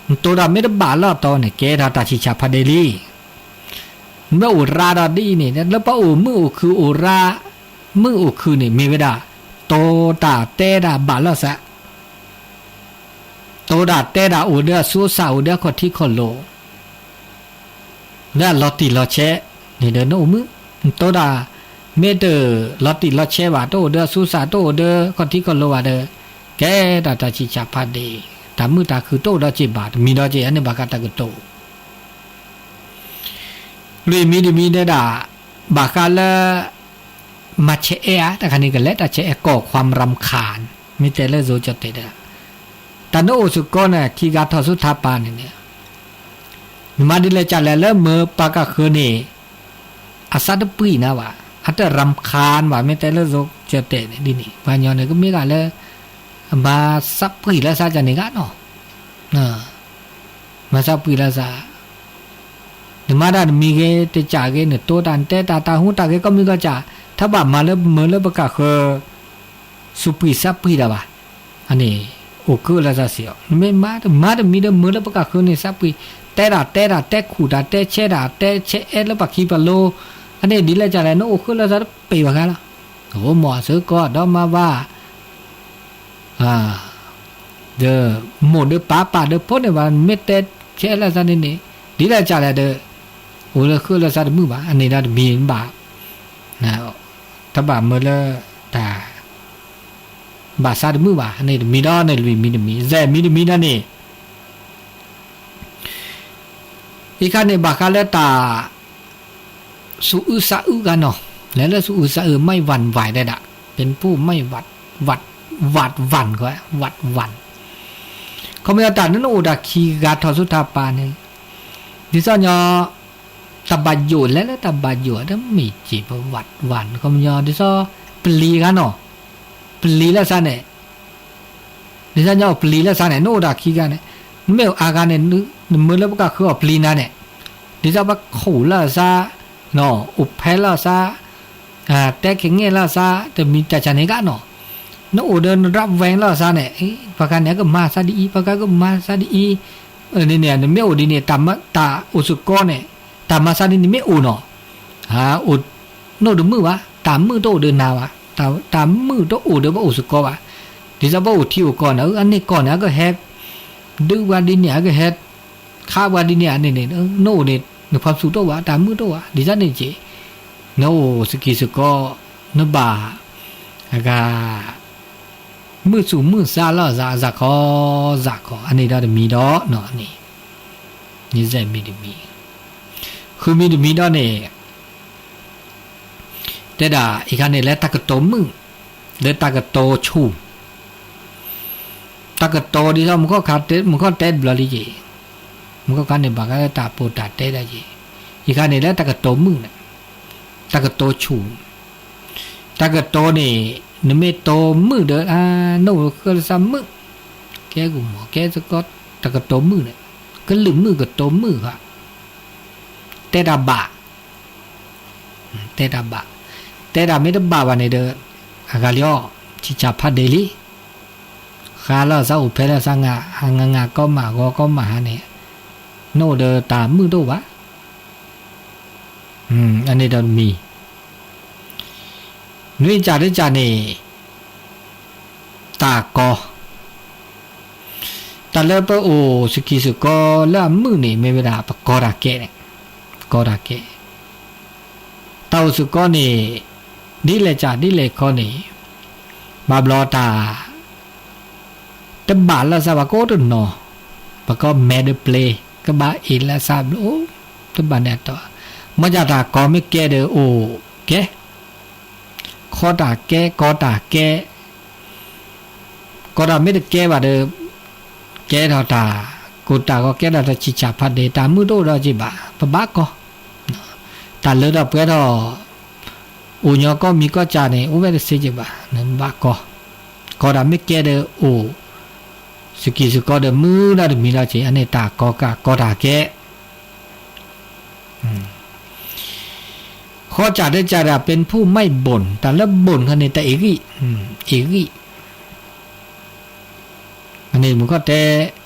နတိၤတၢ်မ့ၢ်တဘၣ်လၢအတီန့ၣ် ကဲထီၣ်တၢ်ဆံးဆါဖးဒိၣ်လံ. မ့ၢ်အိၣ်ရါဒီးဒ်အံၤန့ၣ် လၢပအိၣ်မုာ်အိၣ်ခုၣ်အိၣ်ရါ မုာ်အိၣ်ခုၣ်န့ၣ် မ့ၢ်ဝဲဒၣ် တိၤတၢ်တဲတၢ်ဘၣ်လၢသး တိၤတၢ်တဲတၢ်အိၣ်ဒီးအသူအသၣ်အိၣ်ဒီးအခီၣ်ထံးခီၣ်လိၤ လၢအလီၤတံၢ်လီၤဆဲးန့ၣ်ဒီးနအိၣ်မုာ်, တိၤတၢ်မ့ၢ်တလီၤတံၢ်လီၤဆဲးဘၣ် တအိၣ်ဒီးအသူအသၣ် တအိၣ်ဒီးအခီၣ်ထံးခီၣ်လိၤဘၣ်ဒီး ကဲတၢ်တၢ်ဆံးဆါဖးဒိၣ်, တၢ်မုာ်တၢ်ခုၣ်တအိၣ်ဒီးစ့ၢ်ဘၣ် တမံၤဒီးက့ၤ အန့ၣ်ဘၣ်ဃးတၢ်ကတိၤ လွံၢ်မံၤတမံၤဒဲဒၣ် ဘၣ်ဃးလၢ မၤဆဲးအဲၣ်ဧါ တခါန့ၣ် ကလဲၤတၢ်ဆဲးအဲၣ် ก่อความรำคาญ မ့ၢ်တဲလၢယိၤကၠီၣ်တဲာ်ဒၣ်, တၢ်နအိၣ်သကိးန့ၣ် ခံဂၤထီၣ်ဆူထးပာ်န့ၣ်န့ၣ်, နမၤဒ်လဲၣ်ကလဲၣ်လၢမၢပှၤကဃၢၤန့ၣ် အသးတပှံၤနၤဘၣ်, အတရၤခါဘၣ် မ့ၢ်တဲလၢယိၤကၠီၣ်တဲာ်န့ၣ်ဒ်န့ၣ် ပှၤကညီန့ၣ် ကမ့ၢ်ဒၣ်လၢ အမၤသးပှံၤလၢသးကန့ၣ်ဂ့ၤနီၤ မၤသးပှံၤလၢသး, နမၤတၢ်တမံၤဂ့ၤ တကးဂ့ၤ နတိၤတၢ် နတဲတၢ် တၢ်ဟူးတၢ်ဂဲၤ ကိးမံၤကိးကး, ထီၣ်ဘၣ်မၤလၢမၢလၢပှၤကဃၢၤ စူးပှံၤသးပှံၤတၢ်ဘၣ်, အန့ၣ် အိၣ်ကၢၣ်လၢသးစ့ၢ်အီၤ, နမ့ၢ်မၤတမံၤဒီးမၢလၢပှၤကဃၢၤန့ၣ် သးပှံၤ, တဲတၢ်တဲတၢ် တဲခူၣ်တၢ် တဲဆဲးတၢ် တဲဆဲးအဲၣ်လၢပှၤခံပှၤလိၤ, အန့ၣ်ဒ်လဲၣ်ကလဲၣ် နအိၣ်ဃၢလၢသးတပှံၤဘၣ်ဃါလီၤ, အိၣ်မိၢ်အစ့ၢ်ကီး ဒီးမၤဘၣ် ဒီးမိၢ်ဒီးပၢ်ပၢ်ဒီးဖိန့ၣ်ဘၣ် မ့ၢ်တဲဆဲးလၢသးန့ၣ်န့ၣ်, ဒ်လဲၣ်ကလဲၣ်ဒီး အိၣ်လၢဃၢလၢသးတမုာ်ဘၣ်, အန့ၣ်ဒီးတမံၤဘၣ်, တဘၣ်မၢလၢတၢ် ဘၣ်သးတမုာ်ဘၣ်, အန့ၣ်တမံၤဒီးန့ၣ် လွံၢ်မံၤတမံၤ, ယဲၢ်မံၤတမံၤဒီးန့ၣ် အံၤခါန့ၣ် ဘၣ်ဃးလၢတၢ် သူၣ်အုးသးအုးဂၤနီၤ, လဲၤလၢသူၣ်အုးသးအုး ไม่หวั่นไหว တဲဒၣ်, ပ့ၤနဖူၣ် ไม่หวั่น หวั่น หวั่น ကွၢ် หวั่น หวั่น ခီပညီတၢ်နနအိၣ်တၢ်ခံဂၤထီၣ်ဆူထးပာ်န့ၣ်, ဒ်သိးညီ တၢ်ဘၣ်ယိၣ်လဲၤလၢတၢ်ဘၣ်ယိၣ် တမ့ၢ်စ့ၢ်ပ หวั่น หวั่น ခီပညီ ဒ်သိး ပျံၤဂၤနီၤ, ပျံၤလၢသးန့ၣ် ဒ်သိးညီအိၣ်ပျံၤလၢသးန့ၣ် နအိၣ်တၢ်ခံဂၤန့ၣ်, နမ့ၢ်အိၣ်အါဂၤန့ၣ် နမၢလၢပှၤကဃၢၤအီၤပျံၤနၤန့ၣ်, ဒ်သိးပှၤခိၣ်လၢသး, အိၣ်ဖဲလၢသး, တဲကငဲၢ်လၢသး တမံၤတၢ်ဆါန့ၣ်ဂ့ၤနီၤ, နအိၣ်ဒီးနရၣ်ဝဲလၢသးန့ၣ်, ပှၤဂၤန့ၣ် အကမၤသးဒ်အံၤ ပှၤဂၤကမၤသးဒ်အံၤ, န့ၣ်န့ၣ် နမ့ၢ်အိၣ်ဒ်န့ၣ် တၢ်အိၣ်သကိးန့ၣ်, တၢ်မၤသးဒ်န့ၣ်မ့ၢ်အိၣ်နီၤ အိၣ် နအိၣ်တမုာ်ဘၣ်, တၢ်မုာ်တအိၣ်ဒီးနၤဘၣ်, တၢ်မုာ်တအိၣ်ဒီးပှၤအိၣ်သကိးဘၣ်, ဒ်သိးပှၤအိၣ်ထံအိၣ်ကီၢ်န့ၣ် အန့ၢ်ကီၢ်န့ၣ် အကဟဲ ဒုးပှၤဒ်န့ၣ် အကဟဲ ခးပှၤဒ်န့ၣ်န့ၣ်န့ၣ် နအိၣ်န့ၣ် နဖီၣ်သူၣ်တအိၣ်ဘၣ်, တၢ်မုာ်တအိၣ်ဘၣ်, ဒ်သိးန့ၣ်က့ၤ နအိၣ်သကံၢ်သကီး နဘၣ် အဂၤ မုာ်သူၣ်မုာ်သးလီၤသး သးခီ သးခီ အန့ၣ်ဒီးတမံၤဒီးန့ၣ်, န့ၣ်မံၤတမံၤ, ဃုမံၤတမံၤဒီးန့ၣ် တဲဒၣ်အံၤခါန့ၣ် လၢတၢ်ကတိၤမုာ် လၢတၢ်ကတိၤဆူၣ်, တၢ်ကတိၤဒ်သိး မူခီၣ်တဲတဘျီလံက့ၤ, မူခီၣ်ခါန့ၣ် ဘၣ်ဃးလၢတၢ်ပိာ်တၢ်တဲဒၣ်က့ၤ, အံၤခါန့ၣ် လၢတၢ်ကတိၤမုာ်န့ၣ်, တၢ်ကတိၤဆူၣ် တၢ်ကတိၤန့ၣ် နမ့ၢ်တိၤမုာ်ဒီး နအိၣ်ဃၢလၢသးမုာ်, ကဲကမီၤ ကဲသကိး တၢ်ကတိၤမုာ်န့ၣ်, ကလုာ်မုၣ်ကတိၤမုၣ်ဧါ, တဲတၢ်ဘၣ်, တဲတၢ်ဘၣ်, တဲတၢ်မ့ၢ်တဘၣ်ဘၣ်န့ၣ်ဒီး အဂၤလံအီၤ, ဆံးဆါဖးဒ့လံ, ဃါလီၤသးအိၣ်ဖဲလီၤသး ငါငါကီမး ဂီၤကီမးဟါန့ၣ်, နအိၣ်ဒီးတၢ်မုာ်တအိၣ်ဘၣ်. အန့ၣ်ဒီးတမံၤ, နွံကၠးတကၠးန့ၣ်, တၢ်ကီ, တၢ်လၢပအိၣ်စကံးစကီလၢအမုာ်န့ၣ် မ့ၢ်ဝဲဒၣ်ပကီတၢ်ကဲန့ၣ်, ပကီတၢ်ကဲ, တၢ်အိၣ်စကီန့ၣ်, ဒ်လဲၣ်ကၠးဒ်လဲၣ်ခီန့ၣ်, ဘၣ်ဘျီတၢ် တဘၣ်လၢသးဘၣ်ကိးတနီၤ, ပကီမဲာ်ဒီးပျ့ၤ ကဘၣ်အ့ၣ်လၢသးဘျီ, တဘၣ်န့ၣ်အတီၢ်, မ့ၢ်ကၠးတၢ်ကီမ့ၢ်ကဲဒီးအိၣ်ကဲ, ခီတၢ်ကဲ ကီတၢ်ကဲ, ကီတၢ်မ့ၢ်တကဲဘၣ်ဒီး, ကဲထီၣ်တၢ်, ကိၢ်တၢ်ဂီၤကဲထီၣ်တၢ်ဆံးဆါဖးဒ့ တၢ်မုာ်တအိၣ်ဒီးက့ဘၣ် ပဘၣ်ကီ, တၢ်လၢထီၣ်ပှဲၤထီၣ် အိၣ်ညီကီၢ်မံၤကီၢ်ကၠးန့ၣ် အိၣ်ဝဲတသ့က့ဘၣ် နဘၣ်ကီ, ကီတၢ်မ့ၢ်ကဲဒီးအိၣ်, စကံးစကီဒီးမုာ်ဒီးတမံၤဒီးက့ အန့ၣ်တၢ်ကီကၢ်ကီတၢ်ကဲ, ဃီကၠးတကၠးဒီး ပ့ၤဖူၣ်မံဘိၣ် တၢ်လၢဘိၣ်ခီန့ၣ် တၢ်အ့ၣ်ဂံၢ်, အ့ၣ်ဂံၢ်, အန့ၣ်မုၢ်ခီတဲ,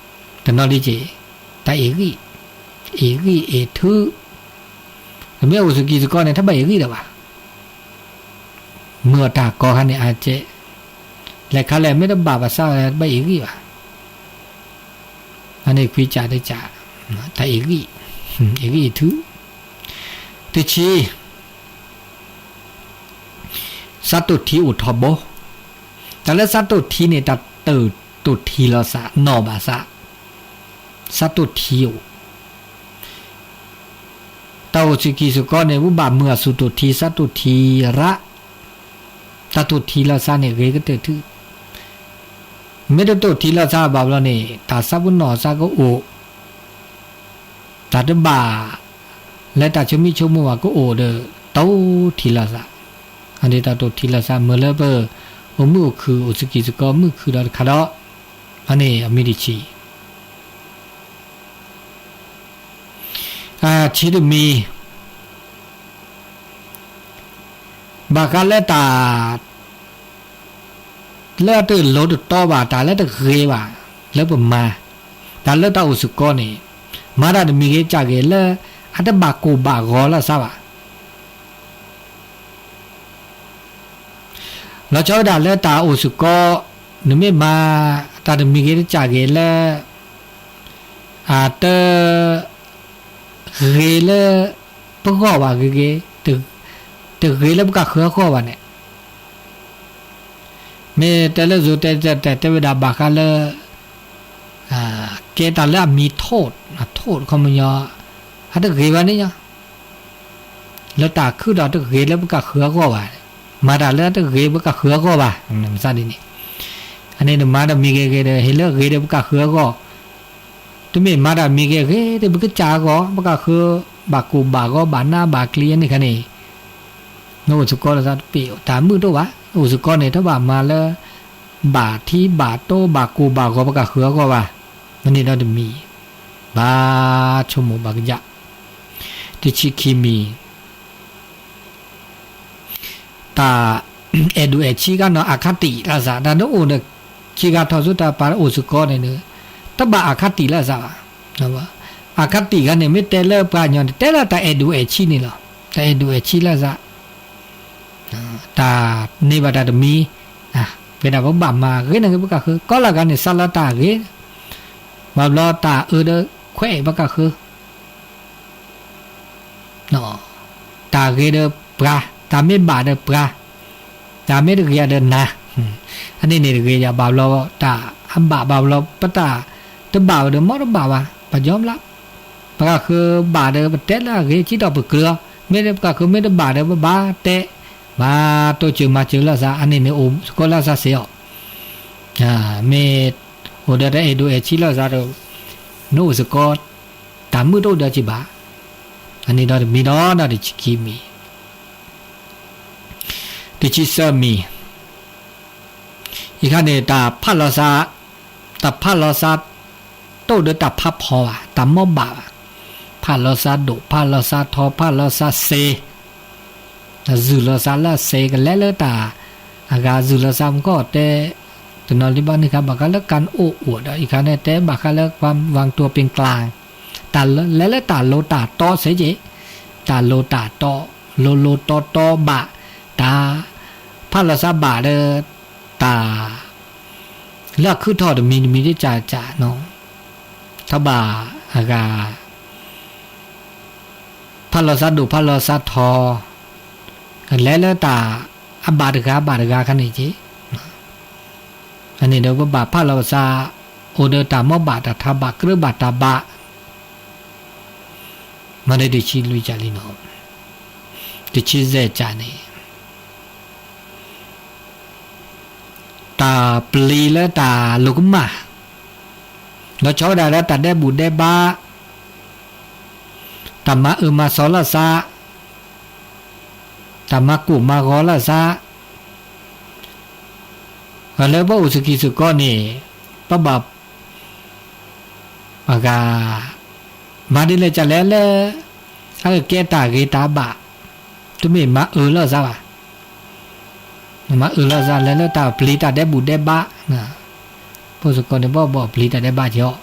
တနီၤဒ်က့, တၢ်အ့ၣ်ဂံၢ်, အ့ၣ်ဂံၢ်အ့ၣ်ထု, တမ့ၢ်အိၣ်စကံးစကီန့ၣ် တဘၣ်အ့ၣ်ဂံၢ်ဒီးဘၣ် မုၢ်အတၢ်ကီခါန့ၣ်အါကဲ, လဲၤခါလဲၣ်မ့ၢ်တဘၣ်ဘၣ်ဆၣ်တဘၣ်အ့ၣ်ဂံၢ်ဘၣ်, အန့ၣ်ခွံကၠးတကၠး, တၢ်အ့ၣ်ဂံၢ်, အ့ၣ်ဂံၢ်အ့ၣ်ထု, တဆံ, စးတိၣ်ထံအိၣ်ထီဘိ, တၢ်လၢစးတိၣ်ထံန့ၣ် တၢ်တိၣ်တိၣ်ထံလီၤသး နီၢ်ဘၣ်သး, စးတိၣ်ထံအိၣ် တၢ်အိၣ်စကံးစကီန့ၣ် ပဘၣ်မုာ်အဆူၣ်တိၣ်ထံ စးတိၣ်ထံရၣ်, တၢ်တိၣ်ထံလီၤသးန့ၣ် ဂ့ၤကတၢၢ်ထု, မ့ၢ်တတိၣ်ထံလီၤသးဘၣ်ဘျီန့ၣ် တၢ်ဆၢပနီၣ်သးကအိၣ်, တၢ်တဘၣ် လၢတၢ်ဆိမိၣ်ဆိကမိၣ်ဘၣ်ကအိၣ်ဒီး တိၣ်ထံလီၤသး, အန့ၣ်တၢ်တိၣ်ထံလီၤသး မ့ၢ်လၢပ အိၣ်မုာ်အိၣ်ခုၣ် အိၣ်စကံးစကီမုာ်ခုၣ်ဒီးတခါဒီး, အန့ၣ်အမံၤတဆံ ဆံတမံၤ, ဘၣ်ဃးလၢတၢ် လၢအတလိၤတတီဘၣ် တၢ်လၢတဂ့ၤဘၣ် လၢပမၤ, တၢ်လၢတၢ်အိၣ်စ့ၢ်ကီးန့ၣ်, မၤတၢ်တမံၤဂ့ၤကၢ်ဂ့ၤလၢ အတဘၣ်ကိၢ်ဘၣ်ဂီၤလၢသးဘၣ် လီၤဆီဝဲဒၣ်လၢတၢ်အိၣ်စ့ၢ်ကီး, နမ့ၢ်မၤတၢ်တမံၤဂ့ၤတကၢ်ဂ့ၤလၢ အတဂ့ၤလၢပဂီၢ်ဘၣ်ဂ့ၤဂ့ၤ, တဂ့ၤလၢပကဃၢၤအဂီၢ်ဘၣ်န့ၣ်, မ့ၢ်တဲလၢ Zoe တဲတဲတဲတဲဝဲဒၣ်ဘၣ်ဃးလၢ ကဲတၢ်လၢအမံၤထိၣ်, အထိၣ်တခီမညီ, အတဂ့ၤဘၣ်န့ၣ်ညီ, လၢတၢ်ခုၣ်ဒီးတဂ့ၤလၢပကဃၢၤအဂီၢ်ဘၣ်, မၤတၢ်လၢတဂ့ၤပကဃၢၤအဂီၢ်ဘၣ်, မစးဒ်န့ၣ်, အန့ၣ်နမၤတၢ်မံၤဂ့ၤဂ့ၤဒီး ဟ့ၣ်လၢဂ့ၤဒီးပကဃၢၤအဂီၢ်, တမ့ၢ်မၤတၢ်မံၤဂ့ၤဂ့ၤဒီး ပကစၢ်အဂီၢ် ပကဃၢၤဘၣ်ကိၢ်ဘၣ်ဂီၤဘၣ်နးဘၣ်ကျံၤအန့ၣ်ခါန့ၣ်, နအိၣ်စ့ၢ်ကီးလၢသးတပ့ၤ တၢ်မုာ်တအိၣ်ဘၣ်, အိၣ်စ့ၢ်ကီးန့ၣ် တဘၣ်မၤလၢ ဘၣ်ထံဘၣ်တိဘၣ်ကိၢ်ဘၣ်ဂီၤပကဃၢၤအဂီၢ်ဘၣ်, မ့ၢ်န့ၣ်ဒီးတမံၤ, ဘၣ်ဆိကမိၣ်ဘၣ်ကယၢ်, တဆံခံမံၤ တၢ်အဲၣ်ဒိၣ်အဲၣ်ဆံးဂၤနီၤ အခါတံၢ်လၢသး တၢ်နအိၣ်ဒီးခံဂၤထီၣ်ဆူတၢ်ပာ်အိၣ်စ့ၢ်ကီးန့ၣ်ဒီး တဘၣ်အခါတံၢ်လၢသးဘၣ်, အခါတံၢ်ဂၤန့ၣ် မ့ၢ်တဲလၢပှၤကညီန့ၣ် တဲလၢတၢ်အဲၣ်ဒိၣ်အဲၣ်ဆံးန့ၣ်လီၤ, တၢ်အဲၣ်ဒိၣ်အဲၣ်ဆံးလၢသး တၢ်န့ၢ်ဘၣ်တၢ်တမံၤ, ပဝဲဒၣ်ပဘၣ်မၤဂ့ၤန့ၣ်ဂ့ၤ ပကဃၢၤ ကီလၢဂၤန့ၣ် စးလၢတၢ်ဂ့ၤ, ဘၣ်ဘျီတၢ်အၢဒီးခွဲးပကဃၢၤ, တၢ်ဂ့ၤဒီးပှၤ, တၢ်မ့ၢ်ဘၣ်ဒီးပှၤ, တၢ်မ့ၢ်တဂ့ၤဒီးနၤ, အန့ၣ်န့ၣ်တဂ့ၤယၤ ဘၣ်ဘျီတၢ်အဘၣ်ဘၣ်ဘျီ ပတၢ်တဘၣ်ဝဲဒီးမ့ၢ်တဘၣ်ဘၣ် ပယီၤမျး ပကဃၢၤဘၣ်ဒီး ပတဲလၢအဂ့ၤ ကံထီၣ်ပကြၢးအီၤ, မ့ၢ်ပကဃၢၤမ့ၢ်တဘၣ်ဒီး ပဘၣ်တဲ, ဘၣ်တိစၢၤမၤစၢၤလၢသး အန့ၣ်န့ၣ်အိၣ်စ့ၢ်ကီးလၢသးစ့ၢ်အီၤ, မ့ၢ်အိၣ်ဒီးတၢ်အဲၣ်ဒိၣ်အဲၣ်ဆံးလၢသးဒီး နအိၣ်စ့ၢ်ကီး တၢ်မုာ်တအိၣ်ဒီးက့ဘၣ်, အန့ၣ်ဒီးတမံၤဒီး ဒီးတဆံခံမံၤ တဆံသၢမံၤ, အံၤခါန့ၣ် တၢ်ဖးလီၤသး, တၢ်ဖးလီၤသး, တအိၣ်ဒီးတၢ်ဖးဖီဘၣ်, တၢ်မီၢ်ဘၣ်ဘၣ်, ဖးလီၤသးဒိၣ်, ဖးလီၤသးထီ, ဖးလီၤသးစ့, တၢ်စူၤလီၤသးလၢအစ့ ကလဲၤလၢတၢ်, အဂၤစူၤလီၤသးမူကီၢ်တဲ, တနီၤလံဘၣ်န့ၣ်ခါ ဘၣ်ဃးလၢကၣ်အိၣ်အိၣ်ဒီး အံၤခါန့ၣ်တဲဘၣ်ဃးလၢ ဝၤတူၤပ့ၤကျၢ်, တၢ်လဲၤလၢတၢ်လိၤတၢ်တီစ့က့ၤ, တၢ်လိၤတၢ်တီ, လိၤလိၤတီတီဘၣ်, တၢ်, ဖးလီၤသးဘၣ်ဒီး, တၢ် လၢအခုၣ်ထီၣ်တမံၤတမံၤဒ်ကၢ်ကၢ်နီၤ, ထီၣ်ဘၣ်အဂၤ, ဖးလီၤသးဒိၣ်ဖးလီၤသးထီ, ကလဲၤလၢတၢ်အဘၣ်တဂၤဘၣ်တဂၤခါန့ၣ်က့ၤ, အန့ၣ်ဒီးပဘၣ်ဖးလီၤသး, အိၣ်ဒီးတၢ်မီၢ်ဘၣ်တၢ်ထးဘၣ်ကြၢးဘၣ်တၢ်ဘၣ် မၤဒ်တဆံလွံၢ်ကၢ်လံနီၤ, တဆံစဲးကၢ်န့ၣ်, တၢ်ပျံၤလၢတၢ်လိၤကမၣ်, လီၤဆီဝဲဒၣ်လၢတၢ်ဒဲးဘူၣ်ဒဲးဘါ, တၢ်မၤအၢမၤသီလၢသး, တၢ်မၤကိၢ်မၤဂီၤလၢသး, လၢပအိၣ်ဆူၣ်ကံၢ်ဆူၣ်ကီန့ၣ်, ပဘၣ် ပဂၤ, မၤဒ်လဲၣ်ကလဲၣ်လၢ, အကဲတၢ်ဂ့ၤတၢ်ဘၣ်, တမ့ၢ်မၤအၢလီၤသးဘၣ်, မၤအၢလီၤသးလဲၤလၢတၢ်ပျံၤတၢ်ဒဲးဘူၣ်ဒဲးဘါ, ပအိၣ်ဆူၣ်ကီန့ၣ် ဘၣ်ဘၣ်ပျံၤတၢ်ဒဲးဘါက့ၤအီၤ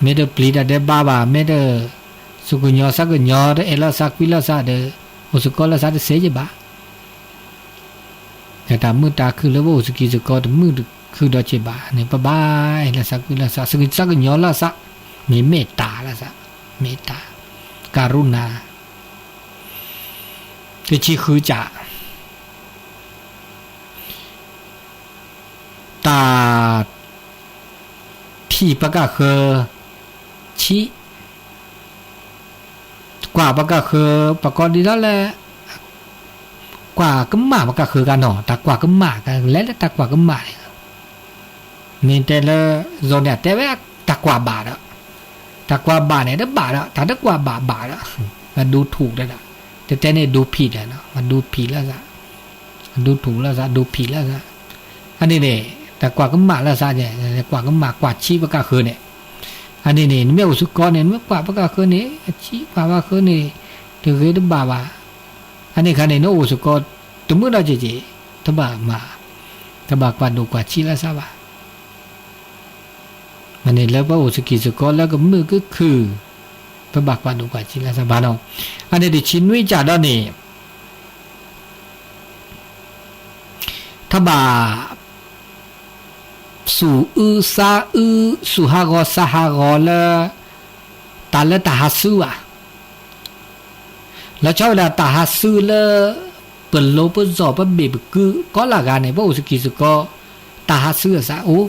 မ့ၢ်တပျံၤတၢ်ဒဲးဘါဘၣ်, မ့ၢ်တ, စူၢ်ကညီၤသးကညီၤ တအဲၣ်လီၤသးကွံလီၤသးဒီး, အိၣ်ဆူၣ်ကီလီၤသးတစ့ယဘၣ်, တၢ်မုာ်တၢ်ခုၣ်လၢပအိၣ်ဆူၣ်ကံၢ်ဆူၣ်ကီတမုာ်တခုၣ်ဒီးက့ၤဘၣ်န့ၣ် ပဘၣ်အဲၣ်လီၤသးကွံလီၤသး, စူၢ်ကညီၤသးကညီၤလီၤသး, မ့ၢ်မ့ၢ်တၢ်လီၤသး, မ့ၢ်တၢ်, ကရုဏာ, တဆံဃုကၢ် တၢ်, ထံၣ်ပကၣ်ဃၢ, ဆံ, ကွၢ်ပကၣ်ဃၢ, ပကိးဒ်ထီၣ်လၢ, ကွၢ်ကမၣ်ပကၣ်ဃၢကနီၤ, တၢ်ကွၢ်ကမၣ်, လဲၤလၢတၢ်ကွၢ်ကမၣ်န့ၣ်, မ့ၢ်တဲလၢ, ယိၤန့ၣ်တဲဝဲတၢ်ကွၢ်ဘၣ်ဒီး, တၢ်ကွၢ်ဘၣ်န့ၣ်တဘၣ်ဒီး တၢ်တကွၢ်ဘၣ်ဘၣ်ဒီး, မၤဒူထူၣ်ဒီး, တတဲန့ၣ်ဒူဖံးဒီး, မၤဒူဖံးလၢသး, ဒူထူၣ်လၢသး ဒူဖံးလၢသး, အန့ၣ်န့ၣ်, တၢ်ကွၢ်ကမၣ်လၢသး, ကွၢ်ကမၣ်ကွၢ်ဆံပကၣ်ဃၢန့ၣ်, အန့ၣ်န့ၣ် နမ့ၢ်အိၣ်ဆူၣ်ကီန့ၣ် နမ့ၢ်ကွၢ်ပကၣ်ဃၢန့ၣ် အဆံကွၢ်ပကၣ်ဃၢန့ၣ်, တဂ့ၤတဘၣ်ဘၣ်, အန့ၣ်ခါန့ၣ် နအိၣ်ဆူၣ်ကီ, တမုာ်ဒီးက့ၤက့ၤ, တဘၣ်မၤ, တဘၣ်ကွၢ်ဒိၣ်ကွၢ်ဆံလၢသးဘၣ် မ့ၢ်န့ၣ်လၢပအိၣ်ဆူၣ်ကံၢ်ဆူၣ်ကီလၢကမုာ်ကခုၣ်, ပဘၣ်ကွၢ်ဒိၣ်ကွၢ်ဆံလၢသးဘၣ်နီၤ, အန့ၣ်တဆံနွံကၢ်ဒီးန့ၣ်, တဘၣ်, သူၣ်အုးသးအုး သူၣ်ဟးဂီၤသးဟးဂီၤလၢ, တၢ်လၢတၢ်ဟးဆူဘၣ် လီၤဆီဝဲဒၣ်တၢ်ဟးဆူလၢ, ပလိၤပစီၢ်ပဘ့ၣ်ပကု ကိးလၢဂၤန့ၣ် ပအိၣ်ဆူၣ်ကံၢ်ဆူၣ်ကီ, တၢ်ဟးဆူအသးအိၣ်,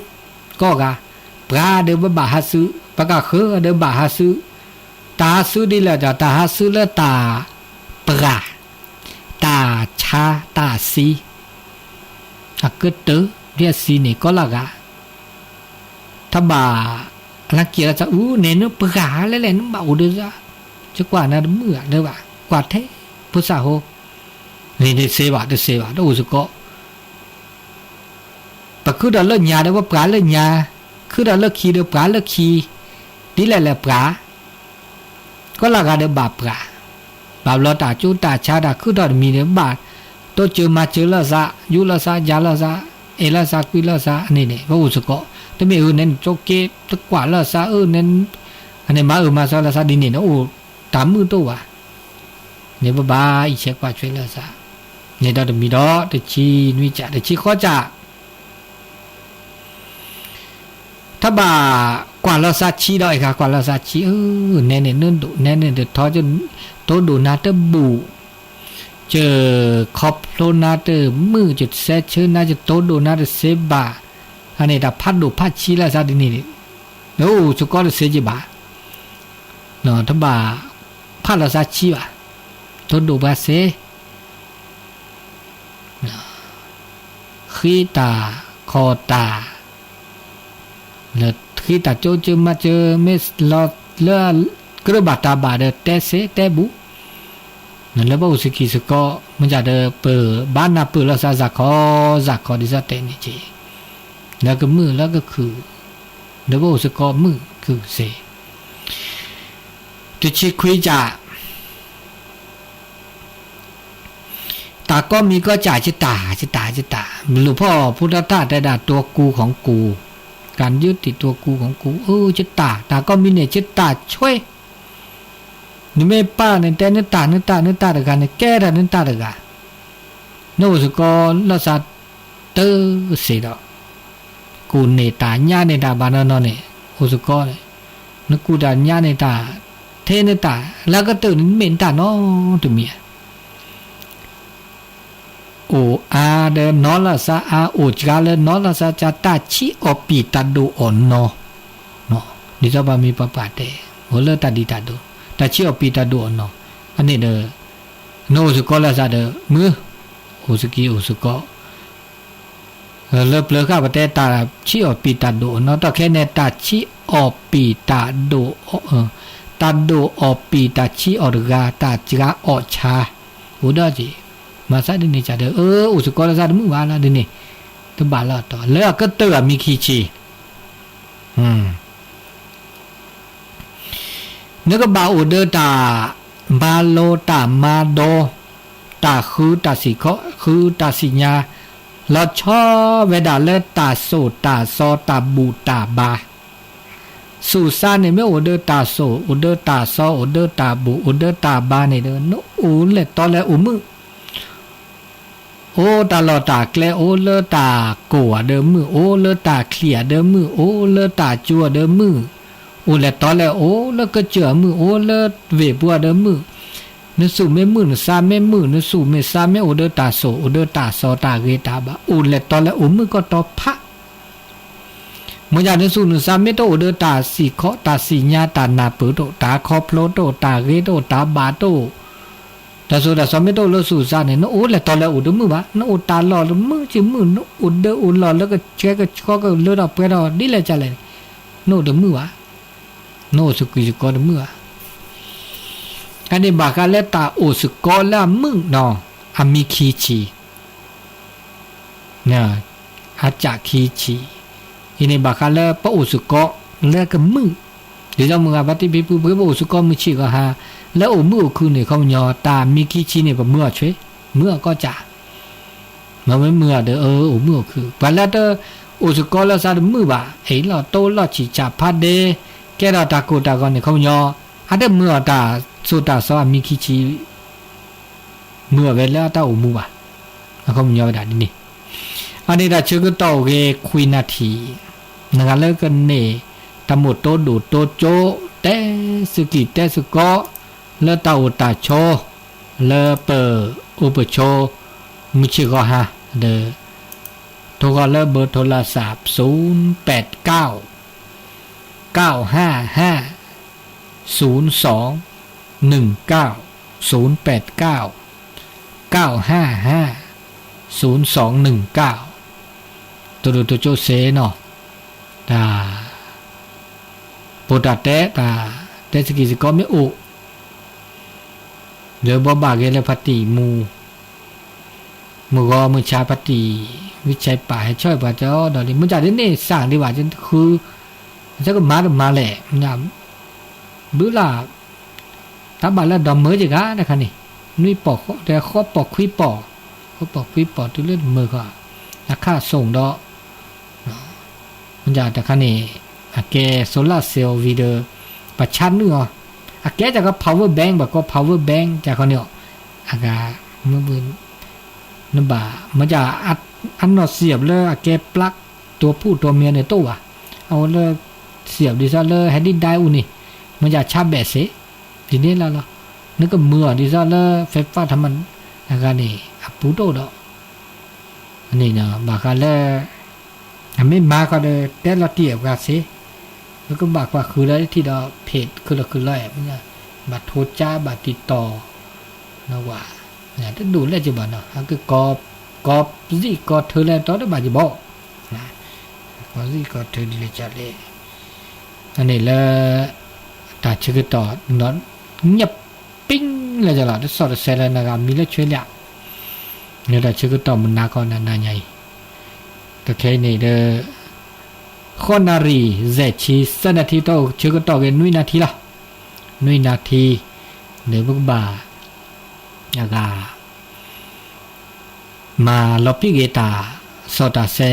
ကိးဂၤ, ပှၤဒီးပဘၣ်ဟးဆူ, ပကၣ်ဃၢဒီးဘၣ်ဟးဆူ, တၢ်ဟးဆူဒ်လဲၣ်ဒီး တၢ်ဟးဆူလၢတၢ်, ပှၤ, တၢ်ဆါတၢ်သံ အကတၢၢ် ဒ်အသံန့ၣ် ကိးလၢဂၤ, တဘၣ်, လၢက့ၤလၢသးအူန့ၣ် နပှၤလဲၣ်လဲၣ် နဘၣ်အိၣ်ဒီးသး, ယကွၢ်နၤတမုာ်ဂၤလၢၤဘၣ်, ကွၢ်ထဲဖိသၣ်ဟိ, န့ၣ်တသ့ဘၣ် တသ့ဘၣ် တအိၣ်စ့ၢ်ကီး ပခုၣ်ဒီးလၢညါဒီးပပှၤလၢညါ, ခုၣ်ဒီးလၢခံဒီးပှၤလၢခံ, ဒ်လဲၣ်လဲၣ်ပှၤ, ကိးလၢဂၤဒီးဘၣ်ပှၤ, ဘၣ်ဘျီတၢ်ကၠိတၢ်ဆါတၢ်ခုၣ်ထီၣ်တမံၤန့ၣ် ဘၣ်တိစၢၤမၤစၢၤလၢသး, ယူးလၢသး ယၤလၢသး, အဲၣ်လၢသးကွံလၢသးန့ၣ်န့ၣ် ပအိၣ်စ့ၢ်ကီး, တမ့ၢ်အၢန့ၣ်နကၠိက့တကွၢ်လၢသးအၢန့ၣ်, အန့ၣ်မၤအၢမၤသီလၢသးဒ်န့ၣ်န့ၣ် အိၣ်တၢ်မုာ်တအိၣ်ဘၣ် န့ၣ်ပဘၣ်အံးဆဲးကွၢ်ဆဲးလၢသး, န့ၣ်ဒီးတမံၤဒီး တဆံနွံကၠး တဆံဃိးကၠး, တဘၣ်ကွၢ်လၢသးဆံဒီး အဂၤကွၢ်လၢသးဆံ, အၢ, နဲန့ၣ်နဒိၣ် နဲန့ၣ်တထီ, တိဒိၣ်နၤတဘူၣ်, ယခီဖျိနၤတမုာ်, ယစဲးဆၢနၤ ယတိဒိၣ်နၤတစ့ဘၣ်, အန့ၣ်တၢ်ဖးဒိၣ်ဖးဆံလၢသးဒ်န့ၣ်, နအိၣ်စ့ၢ်ကီးတစ့က့ၤဘၣ် တဘၣ်ဖးလီၤသးဆံဘၣ်, တိဒိၣ်ပှၤစ့, ဃ့တၢ်ခီၣ်တၢ်, ဃ့တၢ်ကၠိကၠိမၤစၢၤ မ့ၢ်လီၤလၢကြၢးဘၣ်တၢ်ဘၣ်ဒီးတဲစ့တဲဘူး, လၢပအိၣ်စ့ၢ်ကီးစ့ၢ်ကီး မ့ၢ်ဒၣ်ဒီးပဘၣ်နၢ်ပၢၢ်လီၤသးစ့ၢ်ကီး, စ့ၢ်ကီးဒ်သိးတဲန့ၣ်က့ၤ, လၢကမုာ်လၢကခုၣ် ဒီးပအိၣ်စ့ၢ်ကီးမုာ်ခုၣ်စ့, တဆံခွံကၠး, တၢ်ကီမံၤကီၢ်ကၠး ယတၢ် ယတၢ် ယတၢ်, လူၤဖီၣ်ဖိတၢ်တၢ်တဲဒၣ် ตัวกูของกู, การยึดติดตัวกูของกู, အၢ ယတၢ်, တၢ်ကီမံၤန့ၣ် ယတၢ်ဆွဲ နမ့ၢ်ပာ်န့ၣ် တဲနတၢ် နတၢ် နတၢ်တဂၤန့ၣ် ကဲထီၣ်နတၢ်တဂၤ, နအိၣ်စ့ၢ်ကီးလၢသးတၢ်စ့ဒီး, ကူၣ်န့ၢ်တၢ်ညါန့ၢ်တၢ်ဘၣ်နီၢ်နီၢ်န့ၣ်, အိၣ်စ့ၢ်ကီးန့ၣ်, နကူၣ်တၢ်ညါန့ၢ်တၢ်, ထဲနတၢ် လၢကတၢၢ်န့ၣ် နမ့ၢ်နတၢ်နီတမံၤဧါ အိၣ်အါဒီးနီၢ်လၢ်သးအါ, အိၣ်စှၤလၢနီၢ်လၢ်သးစှၤ, တၢ်ဆံးအီၣ်ပံာ်တၢ်ဒိၣ်အီၣ်နီၢ်, ဒ်သိးပှၤမံၤပှၤပၢ်တဲ, အိၣ်လၢတၢ်ဒံးတၢ်ဒိၣ်, တၢ်ဆံးအီၣ်ပံာ်တၢ်ဒိၣ်အီၣ်နီၢ်, အန့ၣ်ဒီး, နအိၣ်စ့ၢ်ကီးလၢသးဒီး မုာ်, အိၣ်စကံးအိၣ်စ့ၢ်ကီး လၢပျၢၤဃာ်ပတဲ တၢ်ဆံးအီၣ်ပံာ်တၢ်ဒိၣ်အီၣ်နီၢ်, တၢ်ခဲန့ၣ် တၢ်ဆံးအီၣ်ပံာ်တၢ်ဒိၣ်, တၢ်ဒိၣ်အီၣ်ပံာ်တၢ်ဆံးအီၣ်တဂၤ, တၢ်စှၤအီၣ်ဆါ, အိၣ်ဒီးက့ၤ, မၤသးဒ်န့ၣ်ကဒီး, အၢ အိၣ်စ့ၢ်ကီးလၢသးတမုာ်ဘၣ်လီၤဒ်န့ၣ်, တဘၣ်လၢအတီၤ လၢအကတၢၢ်အမံၤခံဆံ နကဘၣ်အိၣ်ဒီးတၢ်မၤလိ တၢ်မၤဒီ, တၢ်ဃုတၢ်စံၣ်ခီ, ဃုတၢ်စံၣ်ညါ, လီၤဆီဝဲဒၣ်လၢတၢ်သိၣ်တၢ်သီ တၢ်ဘူၣ်တၢ်ဘါ, သူၣ်စၢ်န့ၣ်မ့ၢ်အိၣ်ဒီးတၢ်သိၣ် အိၣ်ဒီးတၢ်သီ အိၣ်ဒီးတၢ်ဘူၣ် အိၣ်ဒီးတၢ်ဘါန့ၣ်ဒီး နအိၣ်လဲၤတီလဲၤအိၣ်မုာ် အိၣ်တၢ်လီၢ်တၢ်ကျဲ အိၣ်လၢတၢ်ကိၢ်အဒၢမုၢ် အိၣ်လၢတၢ်ချံးအဒၢမုၢ် အိၣ်လၢတၢ်ကၠိအဒၢမုၢ် အိၣ်လဲၤတီလဲၤ အိၣ်လၢကစၢၢ်အမုၢ် အိၣ်လၢဝ့ၢ်ပူၤအဒၢမုၢ် နသူၣ်မ့ၢ်မုာ် နသးမ့ၢ်မုာ် နသူၣ်မ့ၢ်သးမ့ၢ်အိၣ်ဒီးတၢ်သိၣ် အိၣ်ဒီးတၢ်သီ တၢ်ဂ့ၤတၢ်ဘၣ် အိၣ်လဲၤတီလဲၤအိၣ်မုာ်ကီၢ်တီဖး မ့ၢ်ယၤနသူၣ်နသးမ့ၢ်တအိၣ်ဒီးတၢ်စံၣ်ခီ တၢ်စံၣ်ညါ တၢ်နၢ်ပၢၢ်တအိၣ် တၢ်ခီဖျိတအိၣ် တၢ်ဂ့ၤတအိၣ် တၢ်ဘၣ်တအိၣ် တၢ်သိၣ်တၢ်သီမ့ၢ်တအိၣ်လၢသူၣ်သးန့ၣ် နအိၣ်လဲၤတီလဲၤအိၣ်တမုာ်ဘၣ် နအိၣ်တၢ်လီၢ်တမုာ်ဆံးမုာ် နအိၣ်ဒၢအိၣ်လီၢ်လၢကဆှဲကဆှီကလၢထီၣ်ပှဲၤထီၣ်ဒ်လဲၣ်ကလဲၣ်န့ၣ် နအိၣ်တမုာ်ဘၣ် နအိၣ်သကွံၢ်သကိးတမုာ်ဘၣ် အန့ၣ်ဘၣ်ဃးလၢတၢ်အိၣ်သကိးလၢအမုာ်နီၤ အမံၤခံဆံ အစၢ်ခံဆံ အံၤန့ၣ်ဘၣ်ဃးလၢ ပအိၣ်သကိးလၢကမုာ် ဒ်သိးမုၢ်ဂၤဘၣ်တံၢ်ဖံဖု ပကဘၣ်အိၣ်သကိးမုၢ်ဆ့ၣ်ဂီၤဟါ လၢအိၣ်မုာ်အိၣ်ခုၣ်န့ၣ် ခီပညီ တၢ်မံၤခံဆံန့ၣ် ပမုာ်အီၤဆွဲ မုာ်အီၤကီၢ်ကၢ် မ့မ့ၢ်မုာ်အီၤဒီး အအိၣ်မုာ်အိၣ်ခုၣ် ပှၤလၢတအိၣ်သကိးလၢသးတမုာ်ဘၣ် အ့ၣ်လီၤတိလီၤဆံၣ်ဆၣ်ဖးဒဲ ကဲထီၣ်တၢ်ကိၢ်တၢ်ဂီၤန့ၣ် ခီပညီ အတမုာ်အီၤတၢ်သိၣ်တၢ်သီအမံၤခံဆံ မုာ်အီၤဝဲလၢအတၢ်အိၣ်မူဘၣ်. အခီပညီဝဲဒၣ်ဒ်န့ၣ် အန့ၣ်တၢ်ဆၢကတီၢ်အိၣ်ဂ့ၤခွံနၣ်ထံၣ် နဂၤလၢကန့ၢ် တၢ်မိၣ်တိဒိၣ်တိကၠိ တဲသကံၢ်တဲသကိး လၢတၢ်အိၣ်တၢ်ဆိး လၢပအိၣ်ပဆိး မုၢ်ဆ့ၣ်ဂီၤဟါ ဒီး ထိဂီၤလၢဘၢထိလၢသး ศูนย์แปดเก้า เก้าห้าห้า ศูนย์สอง หนึ่งเก้า ศูนย์แปดเก้า เก้าห้าห้า ศูนย์สองหนึ่งเก้า တဒိၣ်တကၠိၣ်စ့နီၤ တၢ် ပိာ်တၢ်တဲ တၢ်တဲသကံၢ်သကိးမ့ၢ်အိၣ် လၢဘီဘၣ်ဂ့ၤလၢဖါတံၢ်မူ မုၢ်ဂီၤမုၢ်ဆါဖါတံၢ် ဝံဆဲးပာ်ဟဲဆီၣ်ပှၤကီဒီးလံ မ့ၢ်ကၢ်ဒ်န့ၣ်စၢ်ဒံးဘၣ် ဃု သကမၤတမၤလဲၣ် ဘုလၢ တၢ်ဘၣ်လၢဒီးမၢယဂၤတခါန့ၣ် နွံပီၢ်ဃီ တဲဃီပီၢ်ခွံပီၢ် ဃီပီၢ်ခွံပီၢ်တုၤလၢတမၢဃီ အခါဆိၣ်ဒီး မ့ၢ်တခါန့ၣ် အကဲ solar cell ဝံၤဒီး ပှၤဆါနုာ်အီၤ အကဲတၢ်ကီ power bank ဘၣ်ကီ power bank တၢ်ခီန့ၣ်အီၤ အဂၤ မ့ၢ် နဘၣ် မ့ၢ်တၢ် အနီၢ်စံၣ်အီၤလၢအကဲ plug တိၢ်ဖူၣ်တိၢ်မံၤန့ၣ်တအိၣ်ဘၣ် အဝဲလၢ စံၣ်အီၤဒ်သိးလၢ ဟဲဒံးဒၣ်အူန့ၣ် မ့ၢ်တၢ်ဆါဘဲးစ့ ဒ်န့ၣ်လီၤလီၤ နကမုာ်အီၤဒ်သိးလၢ ဖဲပၣ်ထမ အဂၤန့ၣ် အပူၤတအိၣ်ဒီး န့ၣ် ဘၣ်ဃးလၢ အမ့ၢ်မၤဃီဒီး တဲလီၤတံၢ်အပှၤစ့ ပကဘၣ်ကွၢ်ဃုာ်ဒီးတထံၣ်ဒီး ဖ့းခုလီၤခုလီၤအဲၣ် ဘၣ်ထိကၠါ ဘၣ်တံာ်တီၤ နဝၤ တဒိၣ်လဲၣ်ကဘၣ်နီၤ ဟဲက့ၤ ကီၢ်စံၣ်ကီၢ်ထၢလဲၣ်တီတဘၣ်ကဘီ ကီၢ်စံၣ်ကီၢ်ထၢဒ်လဲၣ်ကလဲၣ် အန့ၣ်လၢ တၢ်ဆၢကတီၢ် ညၣ်ပံလၢကလီၤ တစီၣ်တဆဲးလၢနဂၤမံၤလၢဆွဲလၢ လၢတၢ်ဆၢကတီၢ်မုၢ်နၤခီနၤနၤညါအံၤ တခဲအံၤန့ၣ်ဒီး ဃိးနၣ်ရံၣ် ယဲၢ်ဆံသၢနၣ်ထံ တၢ်အိၣ်ဆၢကတီၢ်က့ၤ နွံနၣ်ထံလီၤ. နွံနၣ်ထံ ဒီးပကဘၣ် အဂၤ မၤလီၤပံာ်က့ၤတၢ်စီတၢ်ဆဲ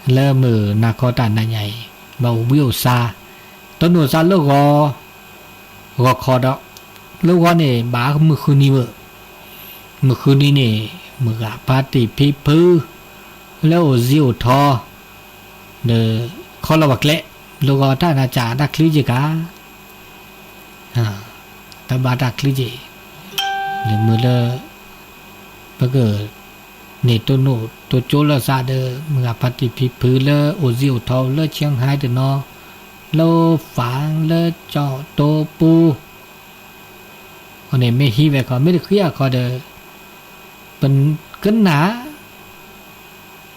လၢမုၢ်နၤခီတၢ်နၤညါအံၤ ဘၣ်အိၣ်ဘှံးအိၣ်သါ, တနီၢ်သးလၢဂီၤ ဂီၤခီဒီး လၢဂီၤန့ၣ် ဘၣ်မုၢ်ဃုနံၤဝဲ, မုၢ်ဃုနံၤန့ၣ် မုၢ်ဂၤဖါတံၢ်ဖံဖု လၢအိၣ်စ့အိၣ်ထီ ဒီးခီလီၤဘၣ်ကျဲ, လၢဂီၤတၢ်နၤစၢ်တၢ်ချံက့ၤကါ တၢ်ဘါတၢ်ချံက့ၤ, လၢမုၢ်လၢ ပက န့ၢ်တိၢ်နီၣ်တိၢ်ကၠိလၢသးဒီး မုၢ်ဂၤဖါတံၢ်ဖံဖုလၢအိၣ်စ့အိၣ်ထီလၢ Chiang Mai တနီၤ, လၢဖးလၢကၠီၣ်တိပူ အန့ၣ်မ့ၢ်ဟံးဝဲခီ မ့ၢ်တဃံအီၤခီဒီး ပကနၣ်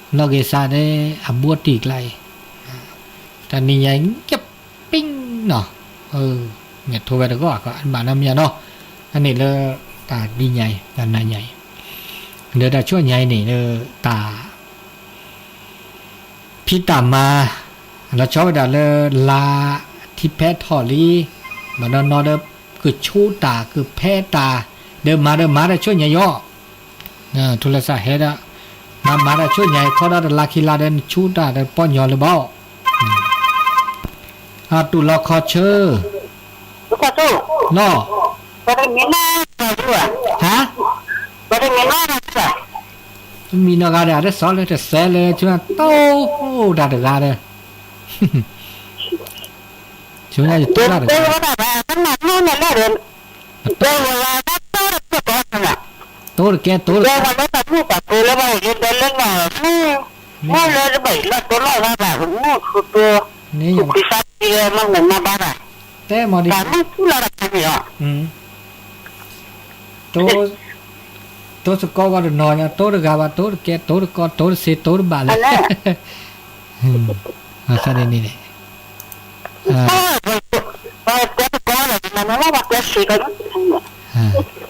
လီၤက့ၤသးဒီး အဘူးအတံၢ်ကျါအံၤ, တၢ်နံၤညါအံၤ ကပ့ၣ်နီၤ, မဲာ်ထိဝဲတဂီၢ်အခီ အဘၣ်နီတမံၤနီၤ, အန့ၣ်လၢ တၢ်ဒ်ညါအံၤ တၢ်နၤညါအံၤ, ဒီးတၢ်ဆူညါအံၤန့ၣ် လၢတၢ် ဖံးတၢ်မၤ လီၤဆီဝဲဒၣ်လၢ လါထံဖဲထီၣ်လံ, ဘၣ်နီၢ်နီၢ်ဒီး ကဆူတၢ်ကဖဲတၢ်, ဒီးမၤဒီးမၤတၢ်ဆူညါအံၤ, ထူလၢသးဟဲဒၣ်, မၤမၤတၢ်ဆူညါအံၤ ခီဒီးတလါခံလါဒီး နဆူတၢ်ဒီးပီၢ်ညီလၢၤဘၣ်, အတူၢ်လီၤခီဆၢ လီၤ, ဟါ, မံနီၢ်ဂၤဒီး အတစီၤလၢတစဲးလၢ ဆူညါတိၢ်တၢ်တဂၤဒီး ဆူညါယတိၢ်တၢ်တဂၤ, တိၢ်တကဲတိၢ်တကဲ, န့ၣ်, တဲမီၤဒ် တိၢ်, တိၢ်သကိးဂီၢ်တနီၤညါ တိၢ်တဂၤဘၣ် တိၢ်တကဲ တိၢ်တကီ တိၢ်တသ့ တိၢ်တဘၣ်လဲၣ်, အသးန့ၣ်န့ၣ်,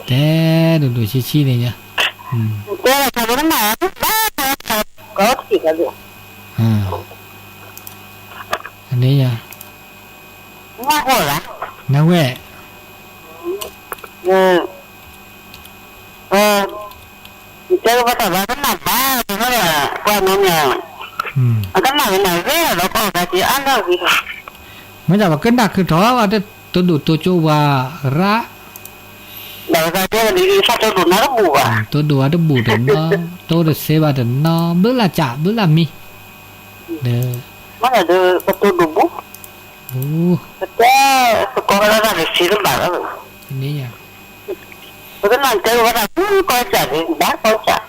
တဲဒိၣ်ဒိၣ်ဆံးဆံးန့ၣ်ညါ, န့ၣ်, နဝဲၢ် တဲဘၣ်တၢ်ဘၣ်ကနၣ်ဘၣ်, ပှၤန့ၣ်, အကနၣ်ဝဲန့ၣ်ဂ့ၤလီၤ ကီၢ်ကၤက့ၤအါလၢဂ့ၤ, မ့ၢ်ဒၣ်ပကနၣ်ခုၣ်ထီၣ်ဘၣ် တဒိၣ်တိကၠိဝဲရၣ်, တိဒိၣ်အတဘူၣ်တနီၤ, တိတစ့ဘၣ်တနီၤ ဘုလၢ်ကၢ် ဘုလၢ်မံ, ဒီး, ပတိဒိၣ်ဘူၣ်, ပတဲ, ပကီၢ်လၢတၢ်တစ့တဘၣ်လီၤ, ပကနၣ်တဲဝဲဒၣ် ဘၣ်ကီၢ်ကၢ်,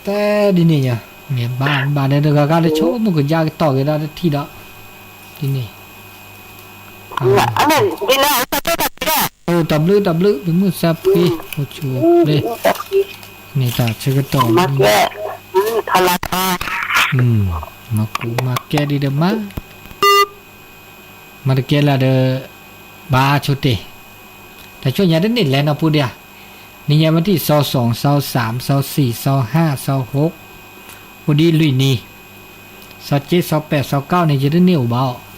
တဲဒ်န့ၣ်ညါ, မ့ၢ်ဘၣ်ဘၣ်ဒီးတဂၤဂၤတဆိကမိၣ်ကယါကတီၢ်က့ၤဒီးတထံၣ်ဒီး, ဒ်န့ၣ်, တၢ်ဘျုးတၢ်ဘျုး ပမုၢ်သးဖှံ, အိၣ်ဆူၣ်အိၣ်ချ့, န့ၣ်တၢ်ဆၢကတီၢ်, မၤကူမၤကဲဒ်ဒီးမၤ မၤတကဲလၢဒီး, ဘၣ်ဆိတ့ၢ်, တၢ်ဆူညါတန့ၢ်လဲၤနီၢ်ပူၤဒံးဧါ, နံၤညါဝဲတံၢ် စီၤစီၤ စီၤစၢ် စီၤစံၣ် စီၤဟါ စီၤဟိး, အိၣ်ဒံးလွံၢ်နံၤ, စီၤက့ စီၤပဲာ် စီၤကီန့ၣ် ယတန့ၢ်အိၣ်ဘၣ်အီၤ,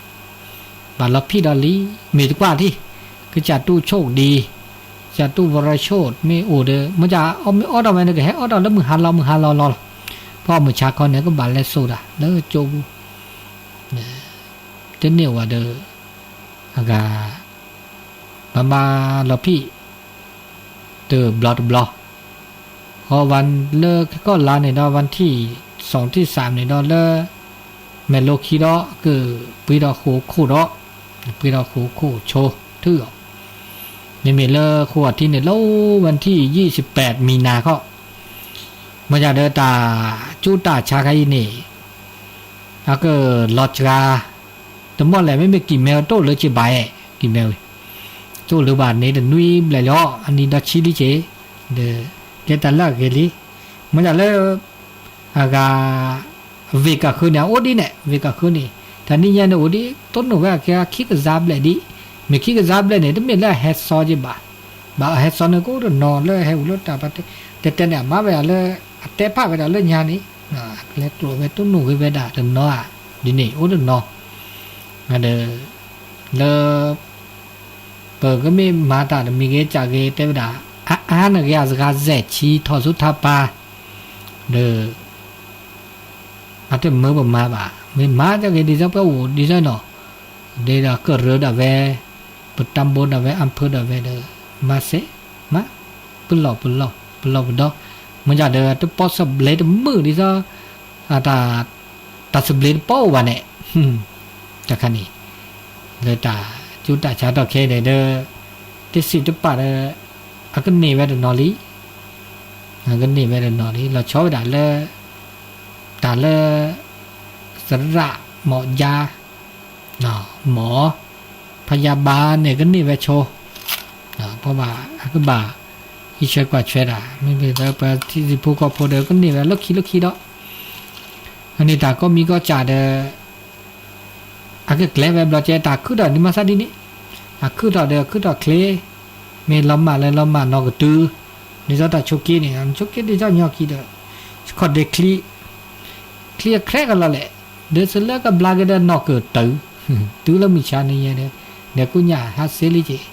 ဘၣ်လီၤဖံးဒီးလံ, မ့ၢ်တကွၢ်ထံၣ်, ကစၢ်တူၢ်ဆိၣ်ဒံး, ကစၢ်တူၢ်ဝရၢဆိၣ် မ့ၢ်အိၣ်ဒီး မ့ၢ်ကမ့ၢ်အီၣ်ထီၣ်ဝဲန့ၣ် ကဟဲအီၣ်ထီၣ်လၢမုၢ်ဟါလီၤ မုၢ်ဟါလီၤလီၤလီၤ, ဖီမုၢ်ဆါခီန့ၣ်ကဘၣ်လဲၤစိာ်တၢ် လၢကၠိပူၤ တန့ၢ်အိၣ်ဘၣ်ဒီး, အဂၤ, ပမၤလီၤဖံး, တဘျီတဘျီ, ဃီဝဲလၢခဲကီၢ်လါန့ၣ်ဒီး ဝဲထံၣ်, စီၤထံၣ်စၢ်န့ၣ်ဒီးလၢ, မဲာ်လိခံဒီးကပှ့ၤဒီးဃိာ်ခိၣ်ဒီး, ပှ့ၤဒီးဃိာ်ခိၣ်ဆိထုအီၤ, မ့မ့ၢ်လၢဃိာ်အထံန့ၣ် လၢဝဲထံၣ်ယံာ်စပဲးမံနၤခီ မ့ၢ်ဒၣ်ဒီးတၢ်ကၠိတၢ်ဆါခါအံၤန့ၣ်, အကလီၤစှၤ, တမီၢ်လဲၣ် မ့မ့ၢ်ကံၢ်မဲတအိၣ်လၢက့ၤဘၣ်အဲၣ် ကံၢ်မဲဝံၤ, တအိၣ်လၢဘၣ်န့ၣ်တနွံဘျဲၣ်လီၤ အနံၤဒီးဆံလံက့ၤ, ဒီး, ကဲတၢ်လၢအဂ့ၤလံ, မ့ၢ်ဒၣ်လၢ အဂၤ, ဝ့ၢ်ကၢ်ဃုန့ၣ် အအိၣ်ဒ်န့ၣ် ဝ့ၢ်ကၢ်ဃုန့ၣ်, တနံၤညါန့ၣ်အိၣ်ဒ် တိၢ်နီၣ်ဝဲအကဲခံကစၢ်ဘျဲၣ်ဒ်, မ့ၢ်ခံကစၢ်ဘျဲၣ်န့ၣ် တမ့ၢ်လၢအဟဲစီက့ၤဘၣ်, ဘၣ်အဟဲစီန့ၣ်ကအိၣ်တနီၤလၢအဟဲအိၣ်လၢတၢ်ပတဲ, တဲတဲန့ၣ် အမၤဝဲဒၣ်လၢ, အတဲဖးဝဲဒၣ်လၢညါန့ၣ်, အကျဲကျိၤဝဲ တိၢ်နီၣ်ဂ့ၤဝဲဒၣ်တနီၤဧါ, ဒ်န့ၣ်အိၣ်တနီၤ, ဒီး လၢ ပကမ့ၢ်မၤတၢ်တမံၤဂ့ၤ ကးဂ့ၤ တဲဝဲဒၣ် အါအါန့ၣ်ဂ့ၤ အစှၤစဲးဆံထီၣ်ဆူထးပၤ, ဒီး အတမၢပမၤဘၣ် မ့ၢ်မၤကဂ့ၤဒ်သိးပှၤအိၣ်ဒ်သိးနီၤ, ဒ်ဒီးကရၢဒၣ်ဝဲ, ပတၢ်ဘိဒၣ်ဝဲ အဖၢဒၣ်ဝဲဒီး မၤစဲး, မၤ, ပလီၢ်ပလီၢ် ပလီၢ်ပဒီ, မ့ၢ်ဒၣ်ဒီး တပီၢ်သဘျ့တမုာ်ဒ်သိး တၢ်သဘျ့တပီၢ်အိၣ်ဘၣ်န့ၣ်, တခါန့ၣ် လၢတၢ်ကၠူတၢ်ဆါထီၣ်ခဲအံၤဒီး တစံးတပာ်ဒီး အကန့ၢ်ဝဲတနီၤလံ, အကန့ၢ်ဝဲတနီၤလံ လီၤဆီဝဲဒၣ်လၢ တၢ်လၢ သရၣ် မီၣ်ယါ မီၣ် ဖယါဘါန့ၣ် ကန့ၢ်ဝဲဆိ, ပှၤဘၣ်အကဘၣ် ဟံးဆှဲကွၢ်ဆှဲတၢ် မ့မ့ၢ်လၢပှၤထံဆံးဖိကီၢ်ဖိဒီး ကန့ၢ်ဝဲလီၢ်ခံလီၢ်ခံဒီး အန့ၣ်တၢ်ကိးမံၤကိးကၠၢ်ဒီး အကကျဲဝဲဘျီကဲ တၢ်ခုထီၣ်ဒ်မၤသးဒ်န့ၣ်, အခုထီၣ်ဒီးခုထီၣ်ချ့, မ့ၢ်လီၤမၢ်လၢလီၤမၢ်နီၢ်ကတုၤ, ဒ်သိးတၢ်ဆိးက့န့ၣ် ဆိးက့ဒ်သိးညီခံဒီး ခီၣ်ဒ့ချံ, ချံအချဲကလီၤလဲၣ်, ဒီးစလၢကဘျါက့ၤဒီးနီၢ်ကတုၤ, တုၤလၢမုၢ်ဆါန့ၣ်ယဲဒီး ဒီးကူညၣ်ဟးစ့လံက့ၤ,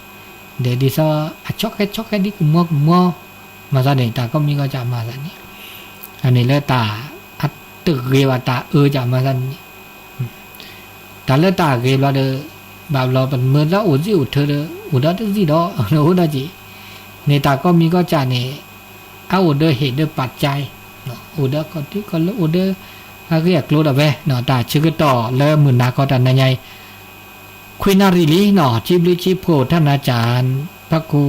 ဒီးဒ်သိးအဆီၣ်ဃဲဆီၣ်ဃဲဒ်ကမီကမီ, မၤသးန့ၣ် တၢ်ကိးမံၤကိးကၠၢ်မၤသးန့ၣ်, အန့ၣ်လၢတၢ် အတဂ့ၤဘၣ်တၢ်အၢကၠၢ်မၤသးန့ၣ် တၢ်လၢတၢ်ဂ့ၤဘျီဒီး ဘၣ်ဘျီပမၢလၢအိၣ်စံၣ်အိၣ်ထၢဒီး အိၣ်ဒီးတစံၣ်ဒီး အိၣ်ဒီးက့ၤ, န့ၣ်တၢ်ကိးမံၤကိးကၠၢ်န့ၣ် အအိၣ်ဒီးဟ့ၣ်ဒီးပာ်ကၠဲ, အိၣ်ဒီးကီၢ်ဒံကီၢ်လၢအိၣ်ဒီး အဂ့ၢ်အကျိၤဒၣ်ဝဲ, တၢ်ဆၢကတီၢ်လၢမုၢ်နၤခီတၢ်နၤညါအံၤ, ခွံနၣ်ရံၣ်လံနီၤ ကံဘျုးကံဖှိၣ် ထၣ်နၤကၠၢ် ဖးခူ